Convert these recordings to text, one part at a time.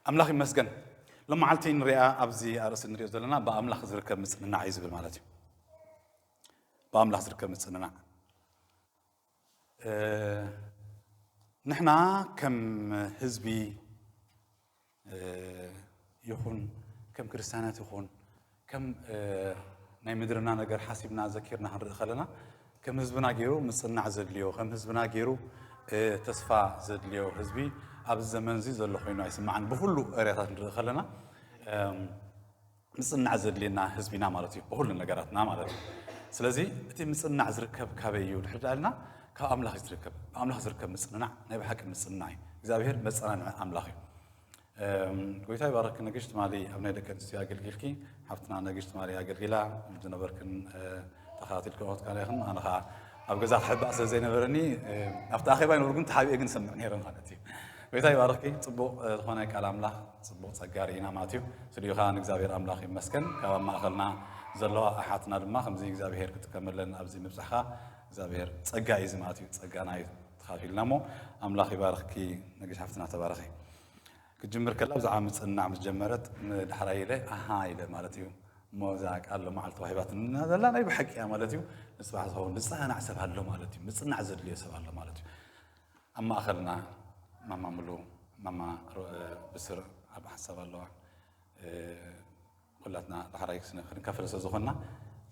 ኣምላኽ ይመስገን። ሎመዓልቲ ንሪኣ ኣብዚ ኣርእስቲ ንሪኦ ዘለና ብኣምላኽ ዝርከብ ምጽንናዕ እዩ ዝብል ማለት እዩ። ብኣምላኽ ዝርከብ ምጽንናዕ። እ፣ ንሕና ከም ህዝቢ፣ እ፣ ይኹን ከም ክርስትያናት ይኹን ከም፣ እ፣ ናይ ምድርና ነገር ሓሲብና ዘኪርና ክንርኢ ከለና ከም ህዝብና ገይሩ ምጽናዕ ዘድልዮ፣ ከም ህዝብና ገይሩ፣ እ፣ ተስፋ ዘድልዮ ህዝቢ ኣብዚ ዘመን እዚ ዘሎ ኮይኑ ኣይስምዓን። ብኹሉ ኤርያታት ንርኢ ከለና፣ እም፣ ምጽናዕ ዘድልየና ህዝቢና ማለት እዩ፣ ብኹሉ ነገራትና ማለት እዩ። ስለዚ እቲ ምጽናዕ ዝርከብ ካበይ እዩ ድሕሪ ዳልና ካብ ኣምላኽ እዩ ዝርከብ። ብኣምላኽ ዝርከብ ምጽንናዕ ናይ ብሓቂ ምጽንናዕ እዩ። እግዚኣብሔር መጸናንዒ ኣምላኽ እዩ። እም፣ ጎይታ ይባረክ። ነግሽ ትማሊ ኣብ ናይ ደቂ ኣንስትዮ ኣገልጊልኪ፣ ሓፍትና ነግሽ ትማሊ ኣገልጊላ ዝነበርክን፣ እ፣ ተኸታቲልክን ኦትካን ኢኽን። ኣነ ኸዓ ኣብ ገዛ ክሕባእ ስለ ዘይነበረኒ፣ እ፣ ኣብቲ ኣኼባ ይነበርኩን ተሓቢኤ ግን ሰምዕ ነይረ ማለት እዩ። ጎይታ ይባረኽኪ። ጽቡቕ፣ እ፣ ዝኾነ ቃል ኣምላኽ፣ ጽቡቕ ጸጋ ርኢና ማለት እዩ። ስድዩ ኸዓ ንእግዚኣብሔር ኣምላኽ ይመስገን። ካብ ኣብ ማእኸልና ዘለዋ ኣሓትና ድማ ከምዚ እግዚኣብሔር ክጥቀመለን ኣብዚ ምብጻሕኻ እግዚኣብሔር ጸጋ እዩ እዚ ማለት እዩ። ጸጋና እዩ ተኻፊልና እሞ ኣምላኽ ይባርኽኪ። ነግሽ ሓፍትና ተባረኺ። ክጅምር ከላ ብዛዕባ ምጽንናዕ ምስ ጀመረት ንዳሕራይ ኢለ ኣሃ ኢለ ማለት እዩ። እሞ እዛ ቃል ሎመዓልቲ ተዋሂባትና ዘላ ናይ ብሓቂ እያ ማለት እዩ። ንጽባሕ ዝኸውን ዝጸናናዕ ሰብ ኣሎ ማለት እዩ። ምጽናዕ ዘድልዮ ሰብ ኣሎ ማለት እዩ። ኣብ ማእኸልና ማማ ሙሉ፣ ማማ ሮ-፣ ብስር ኣብ ሓሳብ ኣለዋ። እ፣ ኩላትና ዳሕራይ ክስነ-፣ ክንካፈል ስለ ዝኾንና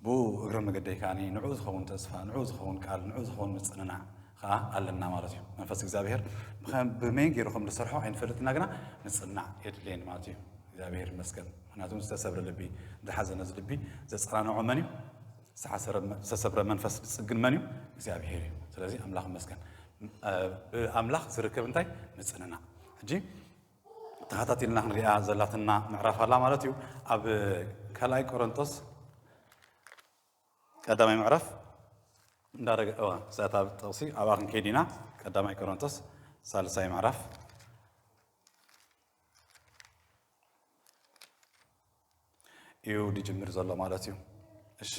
ብኡ እግረ መገደይ ከኣ ንዕኡ ዝኸውን ተስፋ፣ ንዕኡ ዝኸውን ቃል፣ ንዕኡ ዝኸውን ምጽንናዕ ኸኣ ኣለና ማለት እዩ። መንፈስ እግዚኣብሔር ብኸም-፣ ብመን ገይሩ ከም ዝሰርሖ ኣይንፈልጥና፣ ግና ምጽናዕ የድልየን ማለት እዩ። እግዚኣብሔር ይመስገን። ምኽንያቱ ዝተሰብረ ልቢ፣ ዝሓዘነ ልቢ ዘጸናንዖ መን እዩ? ዝተሓሰረ መ-፣ ዝተሰብረ መንፈስ ዝጽግን መን እዩ? እግዚኣብሔር እዩ። ስለዚ ኣምላኽ ይመስገን። እ፣ ብኣምላኽ ዝርከብ እንታይ? ምጽንናዕ። ሕጂ ተኸታቲልና ክንሪኣ ዘላትና ምዕራፍ ኣላ ማለት እዩ። ኣብ ካልኣይ ቆሮንቶስ ቀዳማይ ምዕራፍ እንዳረገ-፣ እዋ፣ እዛ እታ ጥቕሲ ኣብኣ ክንከይድ ኢና። ቀዳማይ ቆሮንቶስ ሳልሳይ ምዕራፍ እዩ ዝጅምር ዘሎ ማለት እዩ። እሺ።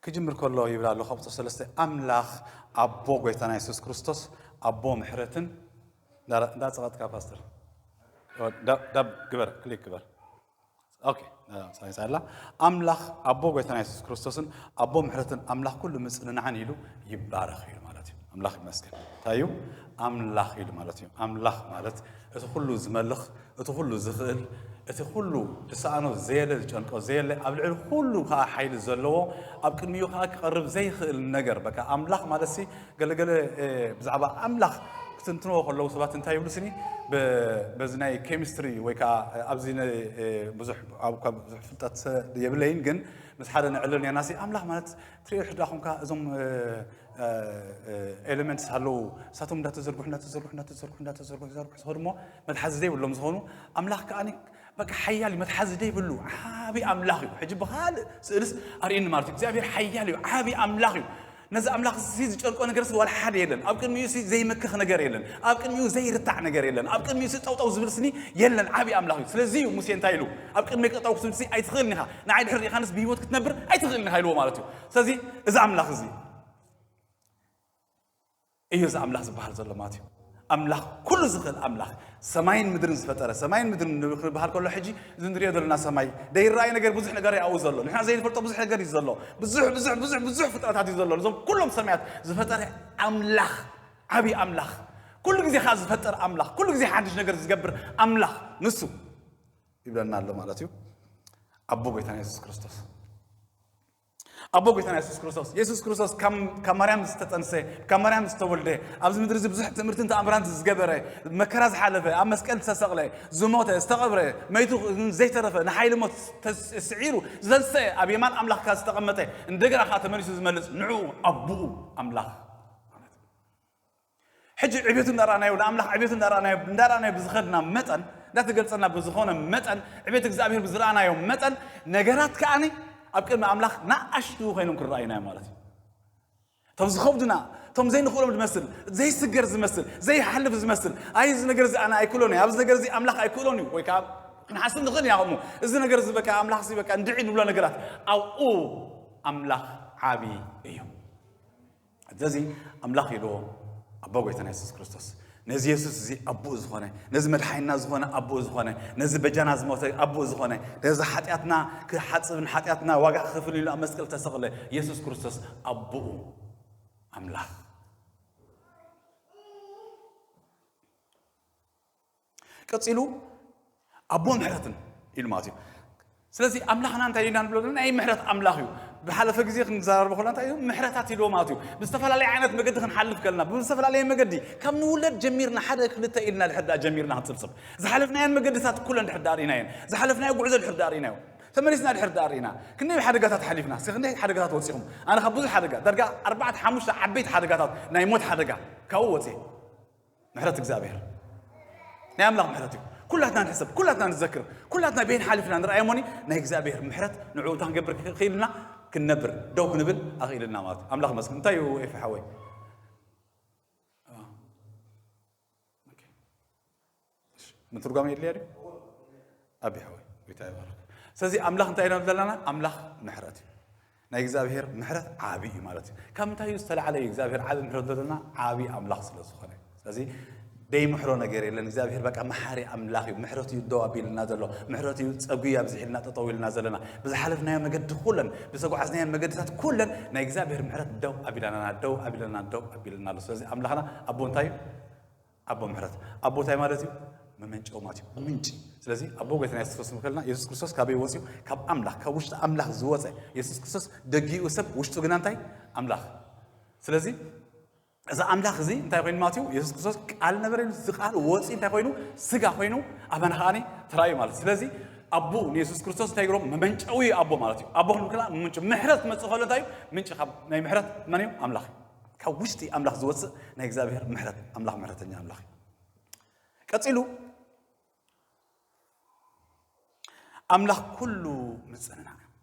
ክጅምር ከሎ ይብል ኣሎ፣ ካብ ቁጽሪ ሰለስተ፣ ኣምላኽ ኣቦ ጎይታና የሱስ ክርስቶስ፣ ኣቦ ምሕረትን፣ እንዳ-፣ እንዳጸቐጥካ ፓስተር፣ ዳብ፣ ዳብ ግበር፣ ክሊክ ግበር። ኦኬ፣ ሳይንስ ኣላ። ኣምላኽ ኣቦ ጎይታና የሱስ ክርስቶስን ኣቦ ምሕረትን ኣምላኽ ኩሉ ምጽንናዕን ኢሉ ይባረኽ ኢሉ ማለት እዩ። ኣምላኽ ይመስገን። እንታይ እዩ? ኣምላኽ ኢሉ ማለት እዩ። ኣምላኽ ማለት እቲ ኩሉ ዝመልኽ፣ እቲ ኩሉ ዝኽእል፣ እቲ ኩሉ ዝሰኣኖ ዘየለ፣ ዝጨንቆ ዘየለ፣ ኣብ ልዕሊ ኩሉ ከኣ ሓይሊ ዘለዎ፣ ኣብ ቅድሚኡ ከኣ ክቐርብ ዘይኽእል ነገር። በቃ ኣምላኽ ማለትሲ ገለገለ፣ እ፣ ብዛዕባ ኣምላኽ ክትንትንዎ ከለዉ ሰባት እንታይ ይብሉ ስኒ? ብ-፣ በዚ ናይ ኬሚስትሪ ወይ ከኣ ኣብዚ ናይ፣ እ፣ ብዙሕ፣ ኣብ፣ ካብ ብዙሕ ፍልጠት የብለይን፣ ግን ምስ ሓደ ንዕልል ኔርናሲ ኣምላኽ ማለት ትሪኦ ሕዳ ኹንካ እዞም፣ እ፣ እ፣ እ፣ ኤሌመንትስ ኣለዉ፣ እሳቶም እንዳተዘርግሑ፣ እንዳተዘርግሑ፣ እንዳተዘርግሑ፣ እንዳተዘርግሑ፣ ዘርግሑ ዝኸዱ እሞ መትሓዚ ዘይብሎም ዝኾኑ፣ ኣምላኽ ከኣ በቃ ሓያል እዩ፣ መትሓዚ ዘይብሉ ዓቢ ኣምላኽ እዩ። ሕጂ ብኻልእ ስእልስ ኣርእየኒ ማለት እዩ። እግዚኣብሔር ሓያል እዩ፣ ዓቢ ኣምላኽ እዩ። ነዚ ኣምላኽ እዚ ዝጨንቆ ነገርስ ዋላ ሓደ የለን። ኣብ ቅድሚኡ ሲ ዘይመክኽ ነገር የለን። ኣብ ቅድሚኡ ዘይርታዕ ነገር የለን። ኣብ ቅድሚኡ ሲ ጠውጠው ዝብል ስኒ የለን። ዓቢ ኣምላኽ እዩ። ስለዚ እዩ ሙሴ እንታይ ኢሉ? ኣብ ቅድሚ ጠጠው ክትብል ሲ ኣይትኽእልን ኢኻ። ንዓይ ድሕሪ ርኢኻንስ ብህይወት ክትነብር ኣይትኽእልን ኢኻ ኢልዎ ማለት እዩ። ስለዚ እዚ ኣምላኽ እዚ እዩ እዚ ኣምላኽ ዝበሃል ዘሎ ማለት እዩ። ኣምላኽ፣ ኩሉ ዝኽእል ኣምላኽ፣ ሰማይን ምድርን ዝፈጠረ፣ ሰማይን ምድርን ክንበሃል ከሎ ሕጂ እዚ ንሪኦ ዘለና ሰማይ፣ ዘይረኣይ ነገር ብዙሕ ነገር እዩ ኣብኡ ዘሎ። ንሕና ዘይንፈልጦ ብዙሕ ነገር እዩ ዘሎ። ብዙሕ፣ ብዙሕ፣ ብዙሕ፣ ብዙሕ ፍጥረታት እዩ ዘሎ። እዞም ኩሎም ሰማያት ዝፈጠረ ኣምላኽ፣ ዓብዪ ኣምላኽ፣ ኩሉ ግዜ ከኣ ዝፈጥር ኣምላኽ፣ ኩሉ ግዜ ሓድሽ ነገር ዝገብር ኣምላኽ ንሱ ይብለና ኣሎ ማለት እዩ። ኣቦ ጎይታና የሱስ ክርስቶስ። ኣቦ ጎይታና የሱስ ክርስቶስ፣ የሱስ ክርስቶስ ካብ፣ ካብ ማርያም ዝተጠንሰ፣ ካብ ማርያም ዝተወልደ፣ ኣብዚ ምድሪ እዚ ብዙሕ ትምህርትን ተኣምራን ዝገበረ፣ መከራ ዝሓለፈ፣ ኣብ መስቀል ዝተሰቕለ፣ ዝሞተ፣ ዝተቐብረ፣ መይቱ ዘይተረፈ፣ ንሓይሊ ሞት ተስ-፣ ስዒሩ ዝተንስአ፣ ኣብ የማን ኣምላኽ ከኣ ዝተቐመጠ፣ እንደገና ከኣ ተመሊሱ ዝመልስ ንዕኡ ኣቦኡ ኣምላኽ ማለት እዩ። ሕጂ ዕቤቱ እንዳረኣናዮ፣ ንኣምላኽ ዕቤቱ እንዳረኣናዮ፣ እንዳረኣናዮ ብዝኸድና መጠን፣ እንዳተገልጸልና ብዝኾነ መጠን፣ ዕቤት እግዚኣብሔር ብዝረኣናዮ መጠን፣ ነገራት ከኣኒ ኣብ ቅድሚ ኣምላኽ ንኣሽቱ ኮይኖም ክረኣዩና እዮም ማለት እዩ። እቶም ዝኸብዱና፣ እቶም ዘይንኽእሎም ዝመስል፣ ዘይስገር ዝመስል፣ ዘይሓልፍ ዝመስል፣ ኣይ፣ እዚ ነገር እዚ ኣነ ኣይክእሎን እየ፣ ኣብዚ ነገር እዚ ኣምላኽ ኣይክእሎን እዩ፣ ወይ ከዓ ክንሓስብ ንኽእል ኢና ከምኡ፣ እዚ ነገር እዚ በቃ ኣምላኽ እዚ በቃ እንድዒ ንብሎ ነገራት፣ ኣብኡ ኣምላኽ ዓቢ እዩ። ስለዚ ኣምላኽ ኢልዎ ኣቦ ጎይታና የሱስ ክርስቶስ ነዚ የሱስ እዚ ኣቦኡ ዝኾነ፣ ነዚ መድሓኒና ዝኾነ ኣቦኡ ዝኾነ፣ ነዚ በጃና ዝሞተ ኣቦኡ ዝኾነ፣ ነዚ ሓጢኣትና ክሓጽብን ሓጢኣትና ዋጋ ክኽፍል ኢሉ ኣብ መስቀል ዝተሰቕለ የሱስ ክርስቶስ ኣቦኡ ኣምላኽ። ቀጺሉ ኣቦ ምሕረትን ኢሉ ማለት እዩ። ስለዚ ኣምላኽና እንታይ ኢና ንብሎ ዘለና? ናይ ምሕረት ኣምላኽ እዩ። ብሓለፈ ግዜ ክንዘራረቦ ከለና እንታይ እዩ? ምሕረታት ኢልዎ ማለት እዩ። ብዝተፈላለየ ዓይነት መገዲ ክንሓልፍ ከለና፣ ብዝተፈላለየ መገዲ ካብ ንውለድ ጀሚርና ሓደ ክልተ ኢልና ድሕር ደኣ ጀሚርና ክንጽብጽብ። ዝሓለፍናየን መገድታት ኩለን ድሕር ደኣ ርኢናየን። ዝሓለፍናዮ ጉዕዞ ድሕር ደኣ ርኢናዮ። ተመሊስና ድሕር ደኣ ርኢና። ክንደይ ሓደጋታት ሓሊፍና። እስኪ ክንደይ ሓደጋታት ወጺኹም? ኣነ ካብ ብዙሕ ሓደጋ፣ ዳርጋ ኣርባዕተ ሓሙሽተ ዓበይቲ ሓደጋታት ናይ ሞት ሓደጋ ካብኡ ወጺኤ። ምሕረት እግዚኣብሔር ናይ ኣምላኽ ምሕረት እዩ። ኩላትና ንሕሰብ፣ ኩላትና ንዘክር፣ ኩላትና በይን ሓሊፍና ንርኣዮ እሞኒ ናይ እግዚኣብሔር ምሕረት ንዕኡ እንታይ ክንገብር ክኢልና? ክንነብር፣ ደው ክንብል ኣኽኢልና ማለት እዩ። ኣምላኽ ይመስገን። እንታይ እዩ ኤፊ ሓወይ? ኦኬ። ምትርጓም የድልያ ድዩ? ኣቢ ሓወይ፣ ጎይታ ይባርክ። ስለዚ ኣምላኽ እንታይ ኢና ዘለና? ኣምላኽ ምሕረት እዩ። ናይ እግዚኣብሔር ምሕረት ዓቢ እዩ ማለት እዩ። ካብ ምንታይ እዩ ዝተላዕለ እዩ እግዚኣብሔር ዓቢ ምሕረት ዘለና? ዓቢ ኣምላኽ ስለ ዝኾነ። ስለዚ ደይምሕሮ ነገር የለን። እግዚኣብሔር በቃ መሓሪ ኣምላኽ እዩ። ምሕረቱ እዩ ደው ኣቢልና ዘሎ። ምሕረቱ እዩ ጸጉ እዩ ኣብዚሕልና ጠጠው ኢልና ዘለና። ብዝሓለፍናዮ መገዲ ኩለን፣ ብዝተጓዓዝናዮ መገድታት ኩለን ናይ እግዚኣብሔር ምሕረት ደው ኣቢላና፣ ደው ኣቢላና፣ ደው ኣቢልና ኣሎ። ስለዚ ኣምላኽና ኣቦ እንታይ እዩ? ኣቦ ምሕረት። ኣቦ እንታይ ማለት እዩ? መመንጨዊ ማለት እዩ። ምንጪ። ስለዚ ኣቦ ጎይታና የሱስ ክርስቶስ ንብለና፣ የሱስ ክርስቶስ ካበይ ወፂኡ? ካብ ኣምላኽ፣ ካብ ውሽጢ ኣምላኽ ዝወፀ የሱስ ክርስቶስ ደጊኡ ሰብ፣ ውሽጡ ግና እንታይ? ኣምላኽ። ስለዚ እዚ ኣምላኽ እዚ እንታይ ኮይኑ ማለት እዩ? የሱስ ክርስቶስ ቃል ነበረ ኢሉ፣ እዚ ቃል ወፂኡ እንታይ ኮይኑ? ስጋ ኮይኑ ኣባና ከዓኒ ተራእዩ ማለት እዩ። ስለዚ ኣቦኡ ንየሱስ ክርስቶስ እንታይ ይገብሮ? መመንጨዊ ኣቦ ማለት እዩ። ኣቦ ክንብል ከለና ምንጪ ምሕረት ክመፅእ ከሎ እንታይ እዩ? ምንጪ ካብ ናይ ምሕረት መን እዩ? ኣምላኽ እዩ። ካብ ውሽጢ ኣምላኽ ዝወፅእ ናይ እግዚኣብሔር ምሕረት፣ ኣምላኽ ምሕረተኛ ኣምላኽ እዩ። ቀፂሉ ኣምላኽ ኩሉ ምፅንናዕ።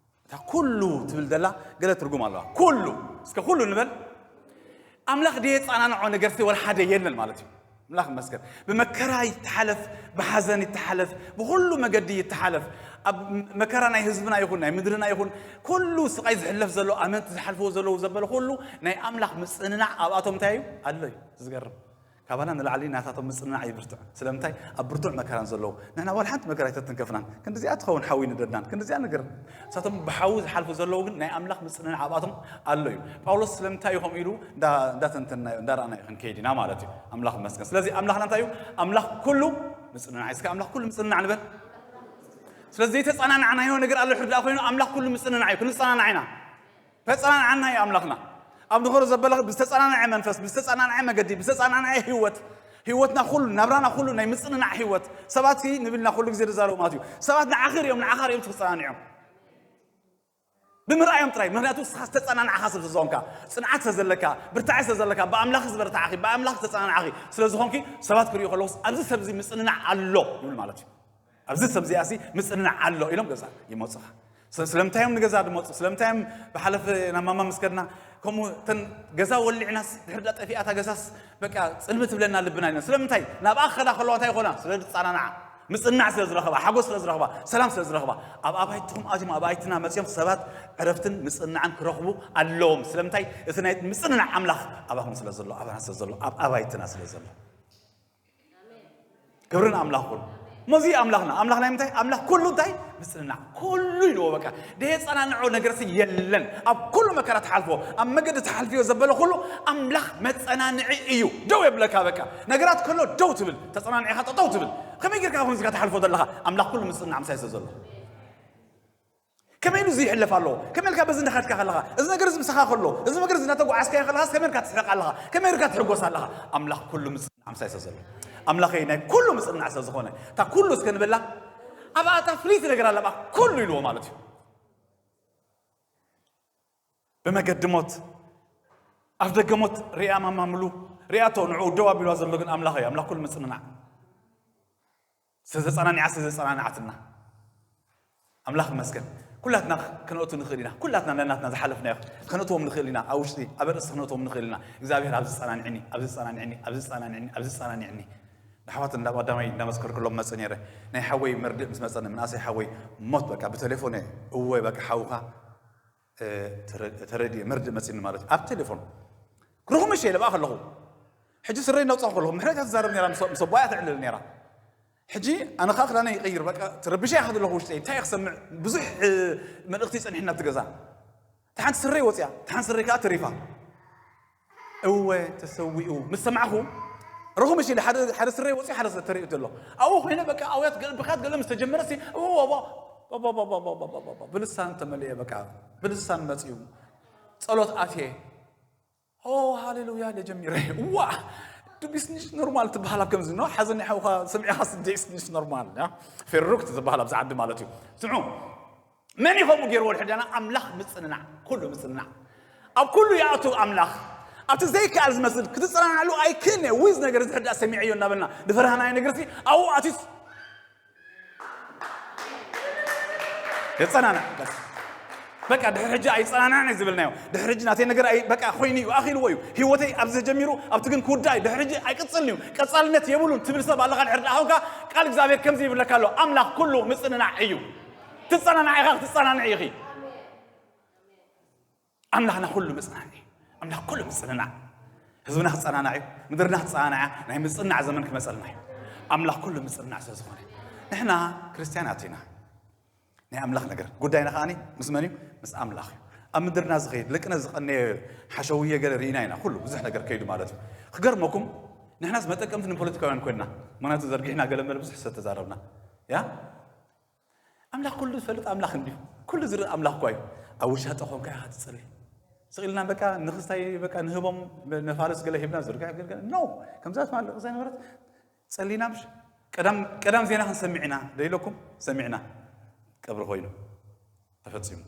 እታ ኩሉ ትብል ዘላ ገለ ትርጉም ኣለዋ። ኩሉ፣ እስከ ኩሉ ንበል። ኣምላኽ ደየፃናንዖ ነገርሲ ወላ ሓደ የለን ማለት እዩ። ኣምላኽ ይመስገን። ብመከራ ይተሓለፍ፣ ብሓዘን ይተሓለፍ፣ ብኹሉ መገዲ ይተሓለፍ። ኣብ መከራ ናይ ህዝብና ይኹን ናይ ምድርና ይኹን ኩሉ ስቓይ ዝሕለፍ ዘሎ፣ ኣመንቲ ዝሓልፍዎ ዘለዉ ዘበለ ኩሉ ናይ ኣምላኽ ምፅንናዕ ኣብኣቶም እንታይ እዩ? ኣሎ እዩ። ዝገርም። ካባና ንላዕሊ ናታቶም ምፅንናዕ ይብርትዕ። ስለምንታይ? ኣብ ብርቱዕ መከራን ዘለዉ። ንሕና ዋላ ሓንቲ መከራ ኣይተትንከፍናን። ክንድዚኣ ትኸውን ሓዊ ንደድናን። ክንድዚኣ ነገር። ንሳቶም ብሓዊ ዝሓልፉ ዘለዉ ግን ናይ ኣምላኽ ምፅንናዕ ኣብኣቶም ኣሎ እዩ። ጳውሎስ ስለምንታይ እዩ ከምኡ ኢሉ እንዳ-፣ እንዳተንተንናዮ፣ እንዳረኣናዮ ክንከይድ ኢና ማለት እዩ። ኣምላኽ ይመስገን። ስለዚ ኣምላኽና እንታይ እዩ? ኣምላኽ ኩሉ ምፅንናዕ እዩ። እስከ ኣምላኽ ኩሉ ምፅንናዕ ንበል። ስለዚ ዘይተፀናናዕናዮ ነገር ኣሎ፣ ሕርዳእ ኮይኑ ኣምላኽ ኩሉ ምፅንናዕ እዩ። ክንፀናናዕ ኢና። ተፀናንዓና እዩ ኣምላኽና። ኣብ ንኸሮ ዘበለ ብዝተፀናንዐ መንፈስ፣ ብዝተፀናንዐ መገዲ፣ ብዝተፀናንዐ ህይወት፣ ህይወትና ኩሉ፣ ናብራና ኩሉ ናይ ምፅንናዕ ህይወት። ሰባት ንብልና ኩሉ ግዜ ዝዛረቡ ማለት እዩ። ሰባት ንዓኺ ሪኦም፣ ንዓኻ ሪኦም ትክፀናንዕ እዮም። ብምርኣዮም ጥራይ፣ ምክንያቱ ንስኻ ዝተፀናንዓኻ ሰብ ስለዝኾንካ፣ ፅንዓት ስለዘለካ፣ ብርታዐ ስለዘለካ፣ ብኣምላኽ ዝበርታዕኺ፣ ብኣምላኽ ዝተፀናንዓኺ ስለዝኾንኪ፣ ሰባት ክሪኡ ከለውስ ኣብዚ ሰብ እዚ ምፅንናዕ ኣሎ ይብል ማለት እዩ። ኣብዚ ሰብ እዚኣሲ ምፅንናዕ ኣሎ ኢሎም ገዛ ይመፁኻ። ስለ-፣ ስለምንታይ እዮም ንገዛ ዝመፁ? ስለምንታይ እዮም ብሓለፈ ናብ ማማ ምስ ከድና ከምኡ እተን ገዛ ወሊዕናስ ድሕር ዳ ጠፊኣታ ገዛስ በቃ ፅልሚ ትብለና ልብና ኢለን? ስለምንታይ? ናብኣ ክኸዳ ከለዋ እንታይ ይኾና? ስለ ዝፀናንዓ፣ ምፅንናዕ ስለ ዝረኸባ፣ ሓጎስ ስለ ዝረኸባ፣ ሰላም ስለ ዝረኸባ። ኣብ ኣባይትኹም ኣትዮም ኣባይትና መፅዮም ሰባት ዕረፍትን ምፅንናዕን ክረኽቡ ኣለዎም። ስለምንታይ? እቲ ናይ ምፅንናዕ ኣምላኽ ኣባኹም ስለ ዘሎ፣ ኣባና ስለ ዘሎ፣ ኣብ ኣባይትና ስለ ዘሎ። ክብርን ኣምላኽ ኩሉ። እሞ እዚ ኣምላኽና፣ ኣምላኽ ናይ ምንታይ? ኣምላኽ ኩሉ እንታይ? ምጽንናዕ። ኩሉ ኢልዎ በቃ። ደየጸናንዖ ነገርሲ የለን። ኣብ ኩሉ መከራ ትሓልፍዎ፣ ኣብ መገዲ ትሓልፍዮ ዘበለ ኩሉ ኣምላኽ መጸናንዒ እዩ። ደው የብለካ በቃ። ነገራት ከሎ ደው ትብል፣ ተጸናኒዕኻ ጠጠው ትብል። ከመይ ጌርካ ይኹን እዚካ ትሓልፎ ዘለኻ? ኣምላኽ ኩሉ ምጽንናዕ ምሳይ ስለ ዘሎ። ከመይ ኢሉ እዚ ይሕለፍ ኣለዎ? ከመይ ኢልካ በዚ እንዳኸድካ ከለኻ፣ እዚ ነገር እዚ ምሳኻ ከሎ፣ እዚ ነገር እዚ እናተጓዓዝካዮ ከለኻስ ከመይ ኢልካ ትስሕቕ ኣለኻ? ከመይ ኢልካ ትሕጎስ ኣለኻ? ኣምላኽ ኩሉ ምጽንናዕ ምሳይ ስለ ዘሎ። ኣምላኸይ ናይ ኩሉ ምጽንናዕ ስለ ዝኾነ፣ እታ ኩሉ እስከ ንበላ፣ ኣብኣ እታ ፍልይቲ ነገር ኣላ፣ ኣብኣ ኩሉ ኢልዎ ማለት እዩ። ብመገዲ ሞት፣ ኣፍ ደገ ሞት ሪኣ ማማ ምሉ፣ ሪኣቶ ንዕኡ ደው ኣቢልዋ ዘሎ ግን ኣምላኽ እዩ፣ ኣምላኽ ኩሉ ምጽንናዕ። ስለ ዘጸናኒዓ፣ ስለ ዘጸናንዓትና ኣምላኽ ይመስገን። ኩላትና ክነእቱ ንኽእል ኢና። ኩላትና ነናትና ዝሓለፍናዮ ክነእትዎም ንኽእል ኢና። ኣብ ውሽጢ፣ ኣብ ርእሲ ክነእትዎም ንኽእል ኢና። እግዚኣብሔር ኣብዚ ጸናንዕኒ፣ ኣብዚ ጸናንዕኒ፣ ኣብዚ ጸናንዕኒ፣ ኣብዚ ጸናንዕኒ። ንኣሕዋት እንዳ ቀዳማይ እንዳመስከርኩሎም መጸ ነይረ። ናይ ሓወይ መርድእ ምስ መጸኒ፣ ምንኣሰይ ሓወይ ሞት በቃ ብቴሌፎን እየ፣ እወ በቃ ሓውኻ፣ እ፣ ተረ-፣ ተረድየ፣ መርድእ መጺኒ ማለት እዩ። ኣብ ቴሌፎን ክረኹም እሺ ኢለ ብኣ ከለኹ ሕጂ ስረይ እናውፃኹ ከለኹ ምሕረት እያ ትዛረብ ነራ፣ ምስ ኣቦኣ እያ ተዕልል ነራ። ሕጂ ኣነ ከዓ ክዳነይ ይቕይር፣ በቃ ትረብሸ እያ ከለኹ ውሽጠይ እንታይ እየ ክሰምዕ? ብዙሕ መልእኽቲ ይፀኒሕና ኣብቲ ገዛ። እቲ ሓንቲ ስረይ ወፅያ፣ እቲ ሓንቲ ስረይ ከዓ ተሪፋ። እወ ተሰዊኡ ምስ ሰማዕኹ ረኹም እሺ፣ ሓደ ሓደ ስረይ ወፅዩ ሓደ ተሪኡ ዘሎ ኣብኡ ኮይነ በቃ ኣውያት ገለ ብካት ገለ ምስ ተጀመረ ሲ ብልሳን ተመልየ፣ በቃ ብልሳን መፅዩ ጸሎት ኣትየ። ኦ ሃሌሉያ ኢለ ጀሚረ። ዋ ዱቢስኒሽ ኖርማል ትበሃል ኣብ ከምዚ ኖ ሓዘን ሓውኻ ሰሚዕኻ ስደይስኒሽ ኖርማል ያ ፌሩክት ዝበሃል ኣብዚ ዓዲ ማለት እዩ። ስምዑ መን እዩ ከምኡ ገይርዎ ድሕዳና ኣምላኽ ምጽንናዕ ኩሉ ምጽንናዕ ኣብ ኩሉ ይኣቱ ኣምላኽ ኣብቲ ዘይከኣል ዝመስል ክትጸናናዕሉ ኣይክእልነ ዊዝ ነገር እዚ ሕዳ ሰሚዐዮ እናበልና ዝፈርሃናዮ ነገር ሲ ኣብኡ ኣትዩስ የጸናናዕ በስ በቃ ድሕሪ ሕጂ ኣይጸናናዕን እዩ ዝብልናዮ ድሕሪ ሕጂ ናተይ ነገር ኣይ በቃ ኮይኑ እዩ ኣኺልዎ እዩ ህይወተይ ኣብዚ ተጀሚሩ ኣብቲ ግን ክውዳእ እዩ ድሕሪ ሕጂ ኣይቅጽልን እዩ ቀጻልነት የብሉን ትብል ሰብ ኣለኻ ድሕሪ ደኣ ቃል እግዚኣብሔር ከምዚ ይብለካ ኣሎ ኣምላኽ ኩሉ ምጽንናዕ እዩ ትጸናናዕ ኢኻ ክትጸናንዕ ኢኺ ኣምላኽና ኩሉ ምጽናን እዩ ኣምላኽ ኩሉ ምጽንናዕ ህዝብና ክጸናናዕ እዩ ምድርና ክጸናናዕ እያ ናይ ምጽናዕ ዘመን ክመጸልና እዩ ኣምላኽ ኩሉ ምጽንናዕ ስለ ዝኾነ ንሕና ክርስትያናት ኢና ናይ ኣምላኽ ነገር ጉዳይና ከዓኒ ምስ መን እዩ ምስ ኣምላኽ እዩ ኣብ ምድርና ዝኸይድ ልቅነ ዝቐነየ ሓሸውየ ገለ ርኢና ኢና ኩሉ ብዙሕ ነገር ከይዱ ማለት እዩ ክገርመኩም ንሕናስ መጠቀምቲ ንፖለቲካውያን ኮይንና ምክንያቱ ዘርጊሕና ገለ መለ ብዙሕ ሰብ ተዛረብና ያ ኣምላኽ ኩሉ ዝፈልጥ ኣምላኽ እንዲዩ ኩሉ ዝርኢ ኣምላኽ እኳ እዩ ኣብ ውሻጠ ኮንካ ኢኻ ትጸሊ ስቕ ኢልና በቃ ንኽስታይ በቃ ንህቦም ነፋልስ ገለ ሂብና ዝርግሕ ኣገልገለ ኖ ከምዛ ትማል ቕሳይ ነበረት ጸሊና ምሽ ቀዳም ቀዳም ዜና ክንሰምዕ ኢና ደኢለኩም ሰሚዕና ቀብሪ ኮይኑ ተፈጺሙ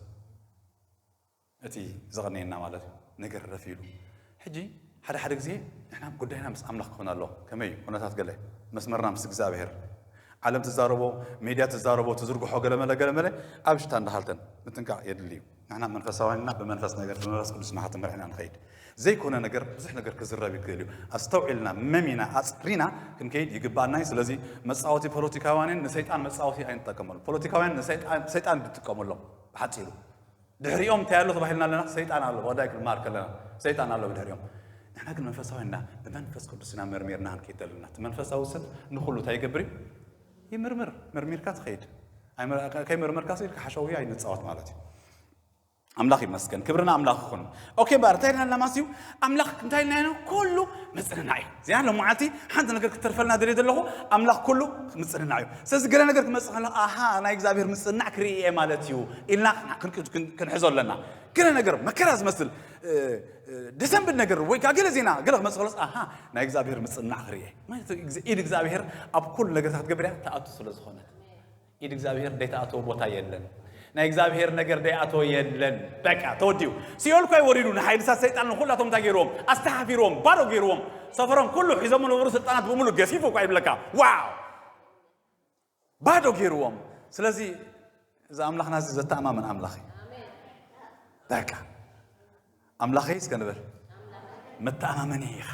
እቲ ዘቐነየና ማለት እዩ ነገር ረፍ ኢሉ ሕጂ ሓደ ሓደ ግዜ ንሕና ጉዳይና ምስ ኣምላኽ ክኾን ኣለዎ ከመይ እዩ ኩነታት ገለ መስመርና ምስ እግዚኣብሔር ዓለም ትዛረቦ ሜድያ ትዛረቦ ትዝርግሖ ገለመለ ገለመለ ኣብ ሽታ እንዳሃልተን ምጥንቃቕ የድሊ እዩ ንሕና መንፈሳውያንና ብመንፈስ ነገር ብመንፈስ ቅዱስ ናኸተመርሕና ንኸይድ ዘይኮነ ነገር ብዙሕ ነገር ክዝረብ ይክእል እዩ ኣስተውዒልና መሚና ኣፅሪና ክንከይድ ይግባኣና እዩ ስለዚ መፃወቲ ፖለቲካውያንን ንሰይጣን መፃወቲ ኣይንጠቀመሉ ፖለቲካውያን ንሰይጣን ዝጥቀመሎም ብሓፂሩ ድሕሪኦም እንታይ ኣሎ ተባሂልና ኣለና ሰይጣን ኣሎ ወዳይ ክንመሃር ከለና ሰይጣን ኣሎ ብድሕሪኦም ንሕና ግን መንፈሳውያን ኢና ብመንፈስ ቅዱስ ኢና መርሚርና ክንከይድ ዘለና እቲ መንፈሳዊ ሰብ ንኩሉ እንታይ ይገብር እዩ ይምርምር መርሚርካ ትኸይድ ከይመርመርካ ኢልካ ሓሸውያ ይንፃወት ማለት እዩ ኣምላኽ ይመስገን ክብርና ኣምላኽ ይኹን ኦኬ እምበኣር እንታይ ኢልና ኣለና ማለት እዩ ኣምላኽ እንታይ ኢልና ኢና ኩሉ ምፅንና እዩ እዚኣ ሎማዓልቲ ሓንቲ ነገር ክትተርፈልና ደልየ ዘለኹ ኣምላኽ ኩሉ ምፅንና እዩ ስለዚ ገለ ነገር ክመፅእ ከሎ ኣሃ ናይ እግዚኣብሔር ምፅንናዕ ክርኢ እየ ማለት እዩ ኢልና ክንሕዞ ኣለና ገለ ነገር መከራ ዝመስል ደሰንብል ነገር ወይ ከዓ ገለ ዜና ገለ ክመፅእ ከሎስ ኣሃ ናይ እግዚኣብሔር ምፅንናዕ ክርኢ እየ ኢድ እግዚኣብሔር ኣብ ኩሉ ነገርታት ክትገብር እያ ተኣቱ ስለ ዝኾነት ኢድ እግዚኣብሔር ደይተኣተወ ቦታ የለን ናይ እግዚኣብሔር ነገር ደይኣተወ የለን በቃ ተወዲኡ ሲኦል እኳ ይወሪዱ ንሓይልታት ሰይጣን ንኩላቶም እንታይ ገይርዎም ኣስተሓፊርዎም ባዶ ገይርዎም ሰፈሮም ኩሉ ሒዞም ነበሩ ስልጣናት ብምሉ ገሲፉ እኳ ይብለካ ዋው ባዶ ገይርዎም ስለዚ እዚ ኣምላኽና እዚ ዘተኣማምን ኣምላኽ እዩ በቃ ኣምላኸይ እስከ ንበል መተኣማመኒ ኢኻ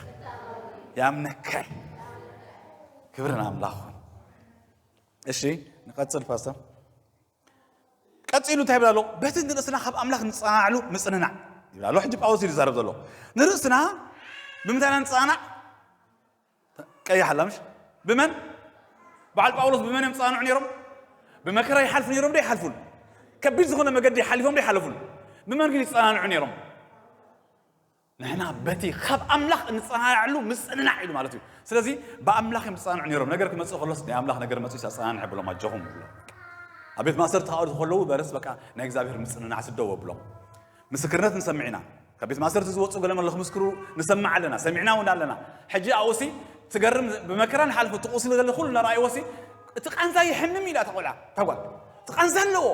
ያምነከ ክብርን ኣምላኽ እሺ ንቐጽል ፓስተር ቀጺሉ እንታይ ይብል ኣሎ በቲ ንርእስና ካብ ኣምላኽ ንጸናናዕሉ ምጽንናዕ ይብል ኣሎ ሕጂ ጳውሎስ እዩ ዝዛረብ ዘሎ ንርእስና ብምንታይ ኢና ንጸናናዕ ቀይሕ ኣላ ምሽ ብመን በዓል ጳውሎስ ብመን እዮም ጸናንዑ ነይሮም ብመከራ ይሓልፉ ነይሮም ዶ ይሓልፉን ከቢድ ዝኾነ መገዲ ሓሊፎም ዶ ይሓለፉን ብመን ግን ይጸናንዑ ነይሮም ንሕና በቲ ካብ ኣምላኽ እንጸናናዕሉ ምጽንናዕ ኢሉ ማለት እዩ ስለዚ ብኣምላኽ እዮም ዝጸናንዑ ነይሮም ነገር ክመጽእ ከሎስ ናይ ኣምላኽ ነገር መጽኡ ኣጸናንዐ ብሎም ኣጆኹም ብሎም ኣብ ቤት ማእሰርቲ ተኻእሉ ከለዉ በረስ በቃ ናይ እግዚኣብሔር ምጽንናዕ ስደው ኣብሎም ምስክርነት ንሰምዕ ኢና ካብ ቤት ማእሰርቲ ዝወፁ ገለ መለ ክምስክሩ ንሰምዕ ኣለና ሰሚዕና እውን ኣለና ሕጂ ኣብኡሲ ትገርም ብመከራ ንሓልፉ እቲ ቁስሊ ገለ ኩሉ እናረኣይዎሲ እቲ ቃንዛ ይሕምም ኢላ ተቆልዓ ተጓል እቲ ቃንዛ ኣለዎ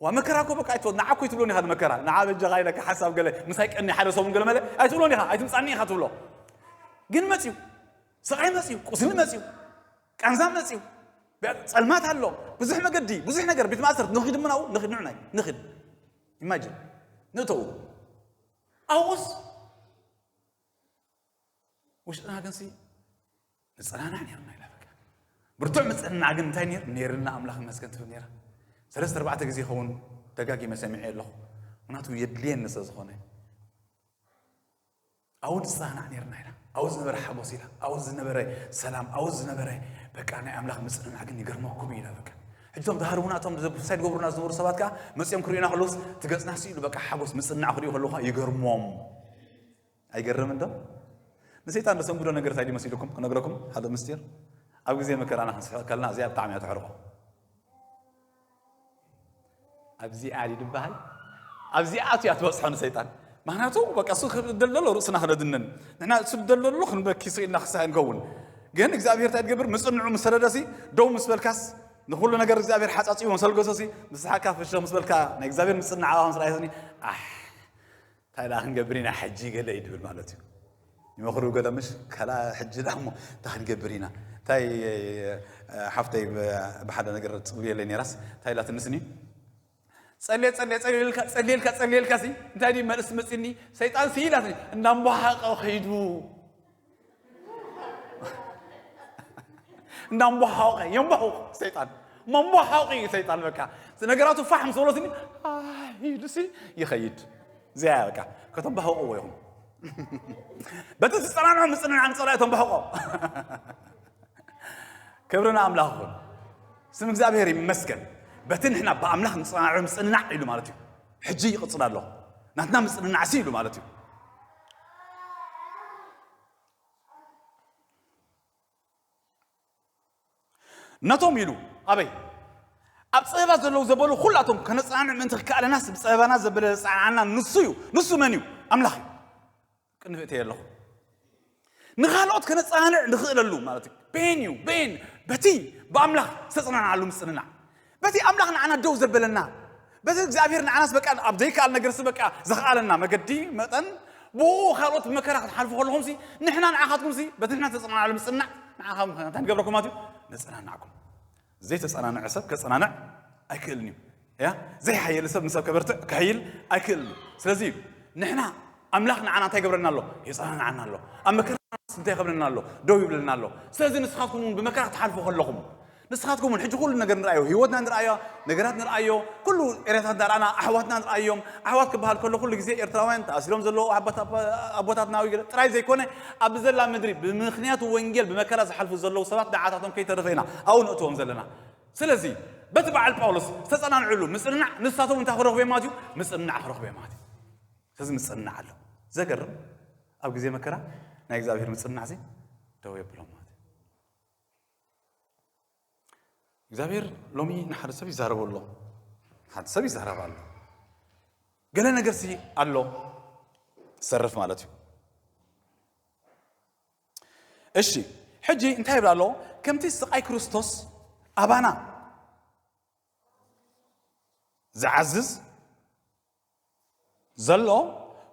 ዋ መከራ እኮ በቃ ኣይትወ ንዓ እኮ ኣይትብሎን ኢኻ መከራ ንዓ በጃኻ ኢለካ ሓሳብ ገለ ምሳይ ቀኒ ሓደ ሰሙን ገለ መለ ኣይትብሎን ኢኻ ኣይትምጻኒ ኢኻ ትብሎ ግን መጽዩ ስቓይ መጽዩ ቁስሊ መጽዩ ቃንዛ መጽዩ ጸልማት ኣሎ ብዙሕ መገዲ ብዙሕ ነገር ቤት ማእሰርቲ ንኺድ ምናው ንኺድ ንዑናይ ንኺድ ኢማጅን ንእተው ኣብኡስ ውሽጥና ግን ሲ ንጸናናዕ ነርና ኢላ በቃ ብርቱዕ ምጽንናዕ ግን እንታይ ነር ነርና ኣምላኽ መስገን ትብል ነራ ሰለስተ ኣርባዕተ ግዜ ይኸውን ደጋጊመ ሰሚዐ ኣለኹ ምክንያቱ የድልየኒ ስለ ዝኾነ ኣብኡ ንጸናናዕ ነርና ኢላ ኣብኡ ዝነበረ ሓጎስ ኢላ፣ ኣብኡ ዝነበረ ሰላም፣ ኣብኡ ዝነበረ በቃ ናይ ኣምላኽ ምጽንናዕ ግን ይገርመኩም እዩ ኢላ። በቃ ሕጂ እቶም ዝሃርቡና፣ እቶም ሳይድ ገብሩና ዝነበሩ ሰባት ከኣ መጺኦም ክርእዩና ከለውስ እቲ ገጽና ስኢሉ በቃ ሓጎስ ምጽንናዕ ክርእዩ ከለዉ ከኣ ይገርሞም። ኣይገርምን ዶ? ንሰይጣን ዘሰንብዶ ነገር እንታይ ድዩ መሲልኩም? ክነግረኩም ሓደ ምስጢር። ኣብ ግዜ መከራና ክንስሕቕ ከለና እዚኣ ብጣዕሚ እያ ተሕርቖ። ኣብዚኣ ድዩ ዝበሃል? ኣብዚኣ ኣትያ ትበጽሖ ንሰይጣን። ምኽንያቱ በቃ እሱ ክደልደሎ ርእስና ክነድንን። ንሕና እሱ ዝደልደሎ ክንበኪ ስኢልና ክሳይ ንከውን። ግን እግዚኣብሔር እንታይ ትገብር? ምጽንዑ ምስ ሰደደሲ፣ ደው ምስ በልካስ፣ ንኹሉ ነገር እግዚኣብሔር ሓጻጺዎ ምስ ኣልገሶሲ፣ ንስሓካ ፍሽኽ ምስ በልካ፣ ናይ እግዚኣብሔር ምጽንናዕ ኣባኻ ምስ ረኣየስኒ፣ ኣሕ፣ እንታይ ደኣ ክንገብር ኢና ሕጂ ገለ እዩ ድብል ማለት እዩ። ይመኽሩ ገለ ምሽ፣ ከላ ሕጂ ደኣ እሞ እንታይ ክንገብር ኢና? እንታይ፣ ሓፍተይ ብ-፣ ብሓደ ነገር ጽጉየለይ ነይራስ፣ እንታይ ኢላትኒ ስኒ? ጸልየ፣ ጸልየ፣ ጸልየልካ፣ ጸልየልካ፣ ጸልየልካ ሲ፣ እንታይ ድዩ መልእስ መጺኒ? ሰይጣን ሲ ኢላትኒ፣ እንዳምቦሃቐ ኸይዱ። እንዳምቦሃቐ፣ የምቦሃቑ ሰይጣን። መምቦሃቑ እዩ ሰይጣን በቃ። ነገራቱ ፋሕ ምስ በሎትኒ፣ ኣይ ኢሉሲ ይኸይድ። እዚኣ እያ በቃ። ከተምባህቑዎ ኢኹም። በቲ ዝጸናንዖ ምጽንናዕ ንጸላኢ ተምባህቖ። ክብሪ ንኣምላኽ ይኹን። ስም እግዚኣብሔር ይመስገን። በቲ ንሕና ብኣምላኽ ንጸናንዖ ምጽንናዕ ኢሉ ማለት እዩ። ሕጂ ይቕጽል ኣሎ። ናትና ምጽንናዕ ሲ ኢሉ ማለት እዩ። ነቶም ኢሉ ኣበይ? ኣብ ጸበባ ዘለዉ ዘበሉ ኩላቶም ከነጸናንዕ ምእንቲ ክከኣለናስ ብጸበባና ዘበለ ዘጸናንዓና ንሱ እዩ። ንሱ መን እዩ? ኣምላኽ እዩ። ቅድሚ እተየ ኣለኹ። ንኻልኦት ከነጸናንዕ ንኽእለሉ ማለት እዩ። በየን እዩ? በየን? በቲ ብኣምላኽ ዝተጸናንዓሉ ምጽንናዕ። በቲ ኣምላኽ ንዓና ደው ዘበለና፣ በቲ እግዚኣብሔር ንዓናስ በቃ ኣብ ዘይከኣል ነገርሲ በቃ ዘኽኣለና መገዲ መጠን፣ ብኡ ካልኦት ብመከራ ክትሓልፉ ከለኹምሲ፣ ንሕና ንዓኻትኩምሲ፣ በቲ ንሕና ዝተጸናንዓሉ ምጽንናዕ፣ ንዓኻትኩም እንታይ ንገብረኩም ማለት እዩ? ነጸናንዓኩም። ዘይተጸናንዐ ሰብ ከጸናንዕ ኣይክእልን እዩ። ያ? ዘይሓየለ ሰብ ንሰብ ከበርትዕ፣ ከሕይል ኣይክእልን እዩ። ስለዚ እዩ፣ ንሕና፣ ኣምላኽ ንዓና እንታይ ይገብረና ኣሎ? የጸናንዓና ኣሎ። ኣብ መከራ እንታይ ይኸብረና ኣሎ? ደው ይብለና ኣሎ። ስለዚ ንስኻትኩም እውን ብመከራ ክትሓልፉ ከለኹም፣ ንስኻትኩም እውን ሕጂ ኩሉ ነገር ንርኣዮ፣ ህይወትና ንርኣዮ፣ ነገራት ንርኣዮ፣ ኩሉ ኤርያታት እንዳርኣና ኣሕዋትና ንርኣዮም። ኣሕዋት ክበሃል ከሎ ኩሉ ግዜ ኤርትራውያን ተኣሲሮም ዘለዉ ኣቦታ-፣ ኣቦታትና ወይ ገለ ጥራይ ዘይኮነ፣ ኣብ ዘላ ምድሪ ብምኽንያቱ ወንጌል ብመከራ ዝሓልፉ ዘለዉ ሰባት ንዓታቶም ከይተረፈ ኢና ኣብኡ ነእትዎም ዘለና። ስለዚ በቲ በዓል ጳውሎስ ዝተጸናንዕሉ ምጽንናዕ ንሳቶም እንታይ ክረኽቡ እዮም ማለት እዩ? ምጽንናዕ ክረኽቡ እዮም ማለት እዩ። ስለዚ ምጽንናዕ ኣሎ። ዘገርም፣ ኣብ ግዜ መከራ ናይ እግዚኣብሔር ምጽንናዕ እዚ ደው የብሎም ማለት እዩ። እግዚኣብሔር ሎሚ ንሓደ ሰብ ይዛረቡ ኣሎ፣ ሓደ ሰብ ይዛረብ ኣሎ። ገለ ነገርሲ ኣሎ ዝሰርፍ ማለት እዩ። እሺ፣ ሕጂ እንታይ ይብል ኣሎ? ከምቲ ስቓይ ክርስቶስ ኣባና ዝዓዝዝ ዘሎ፣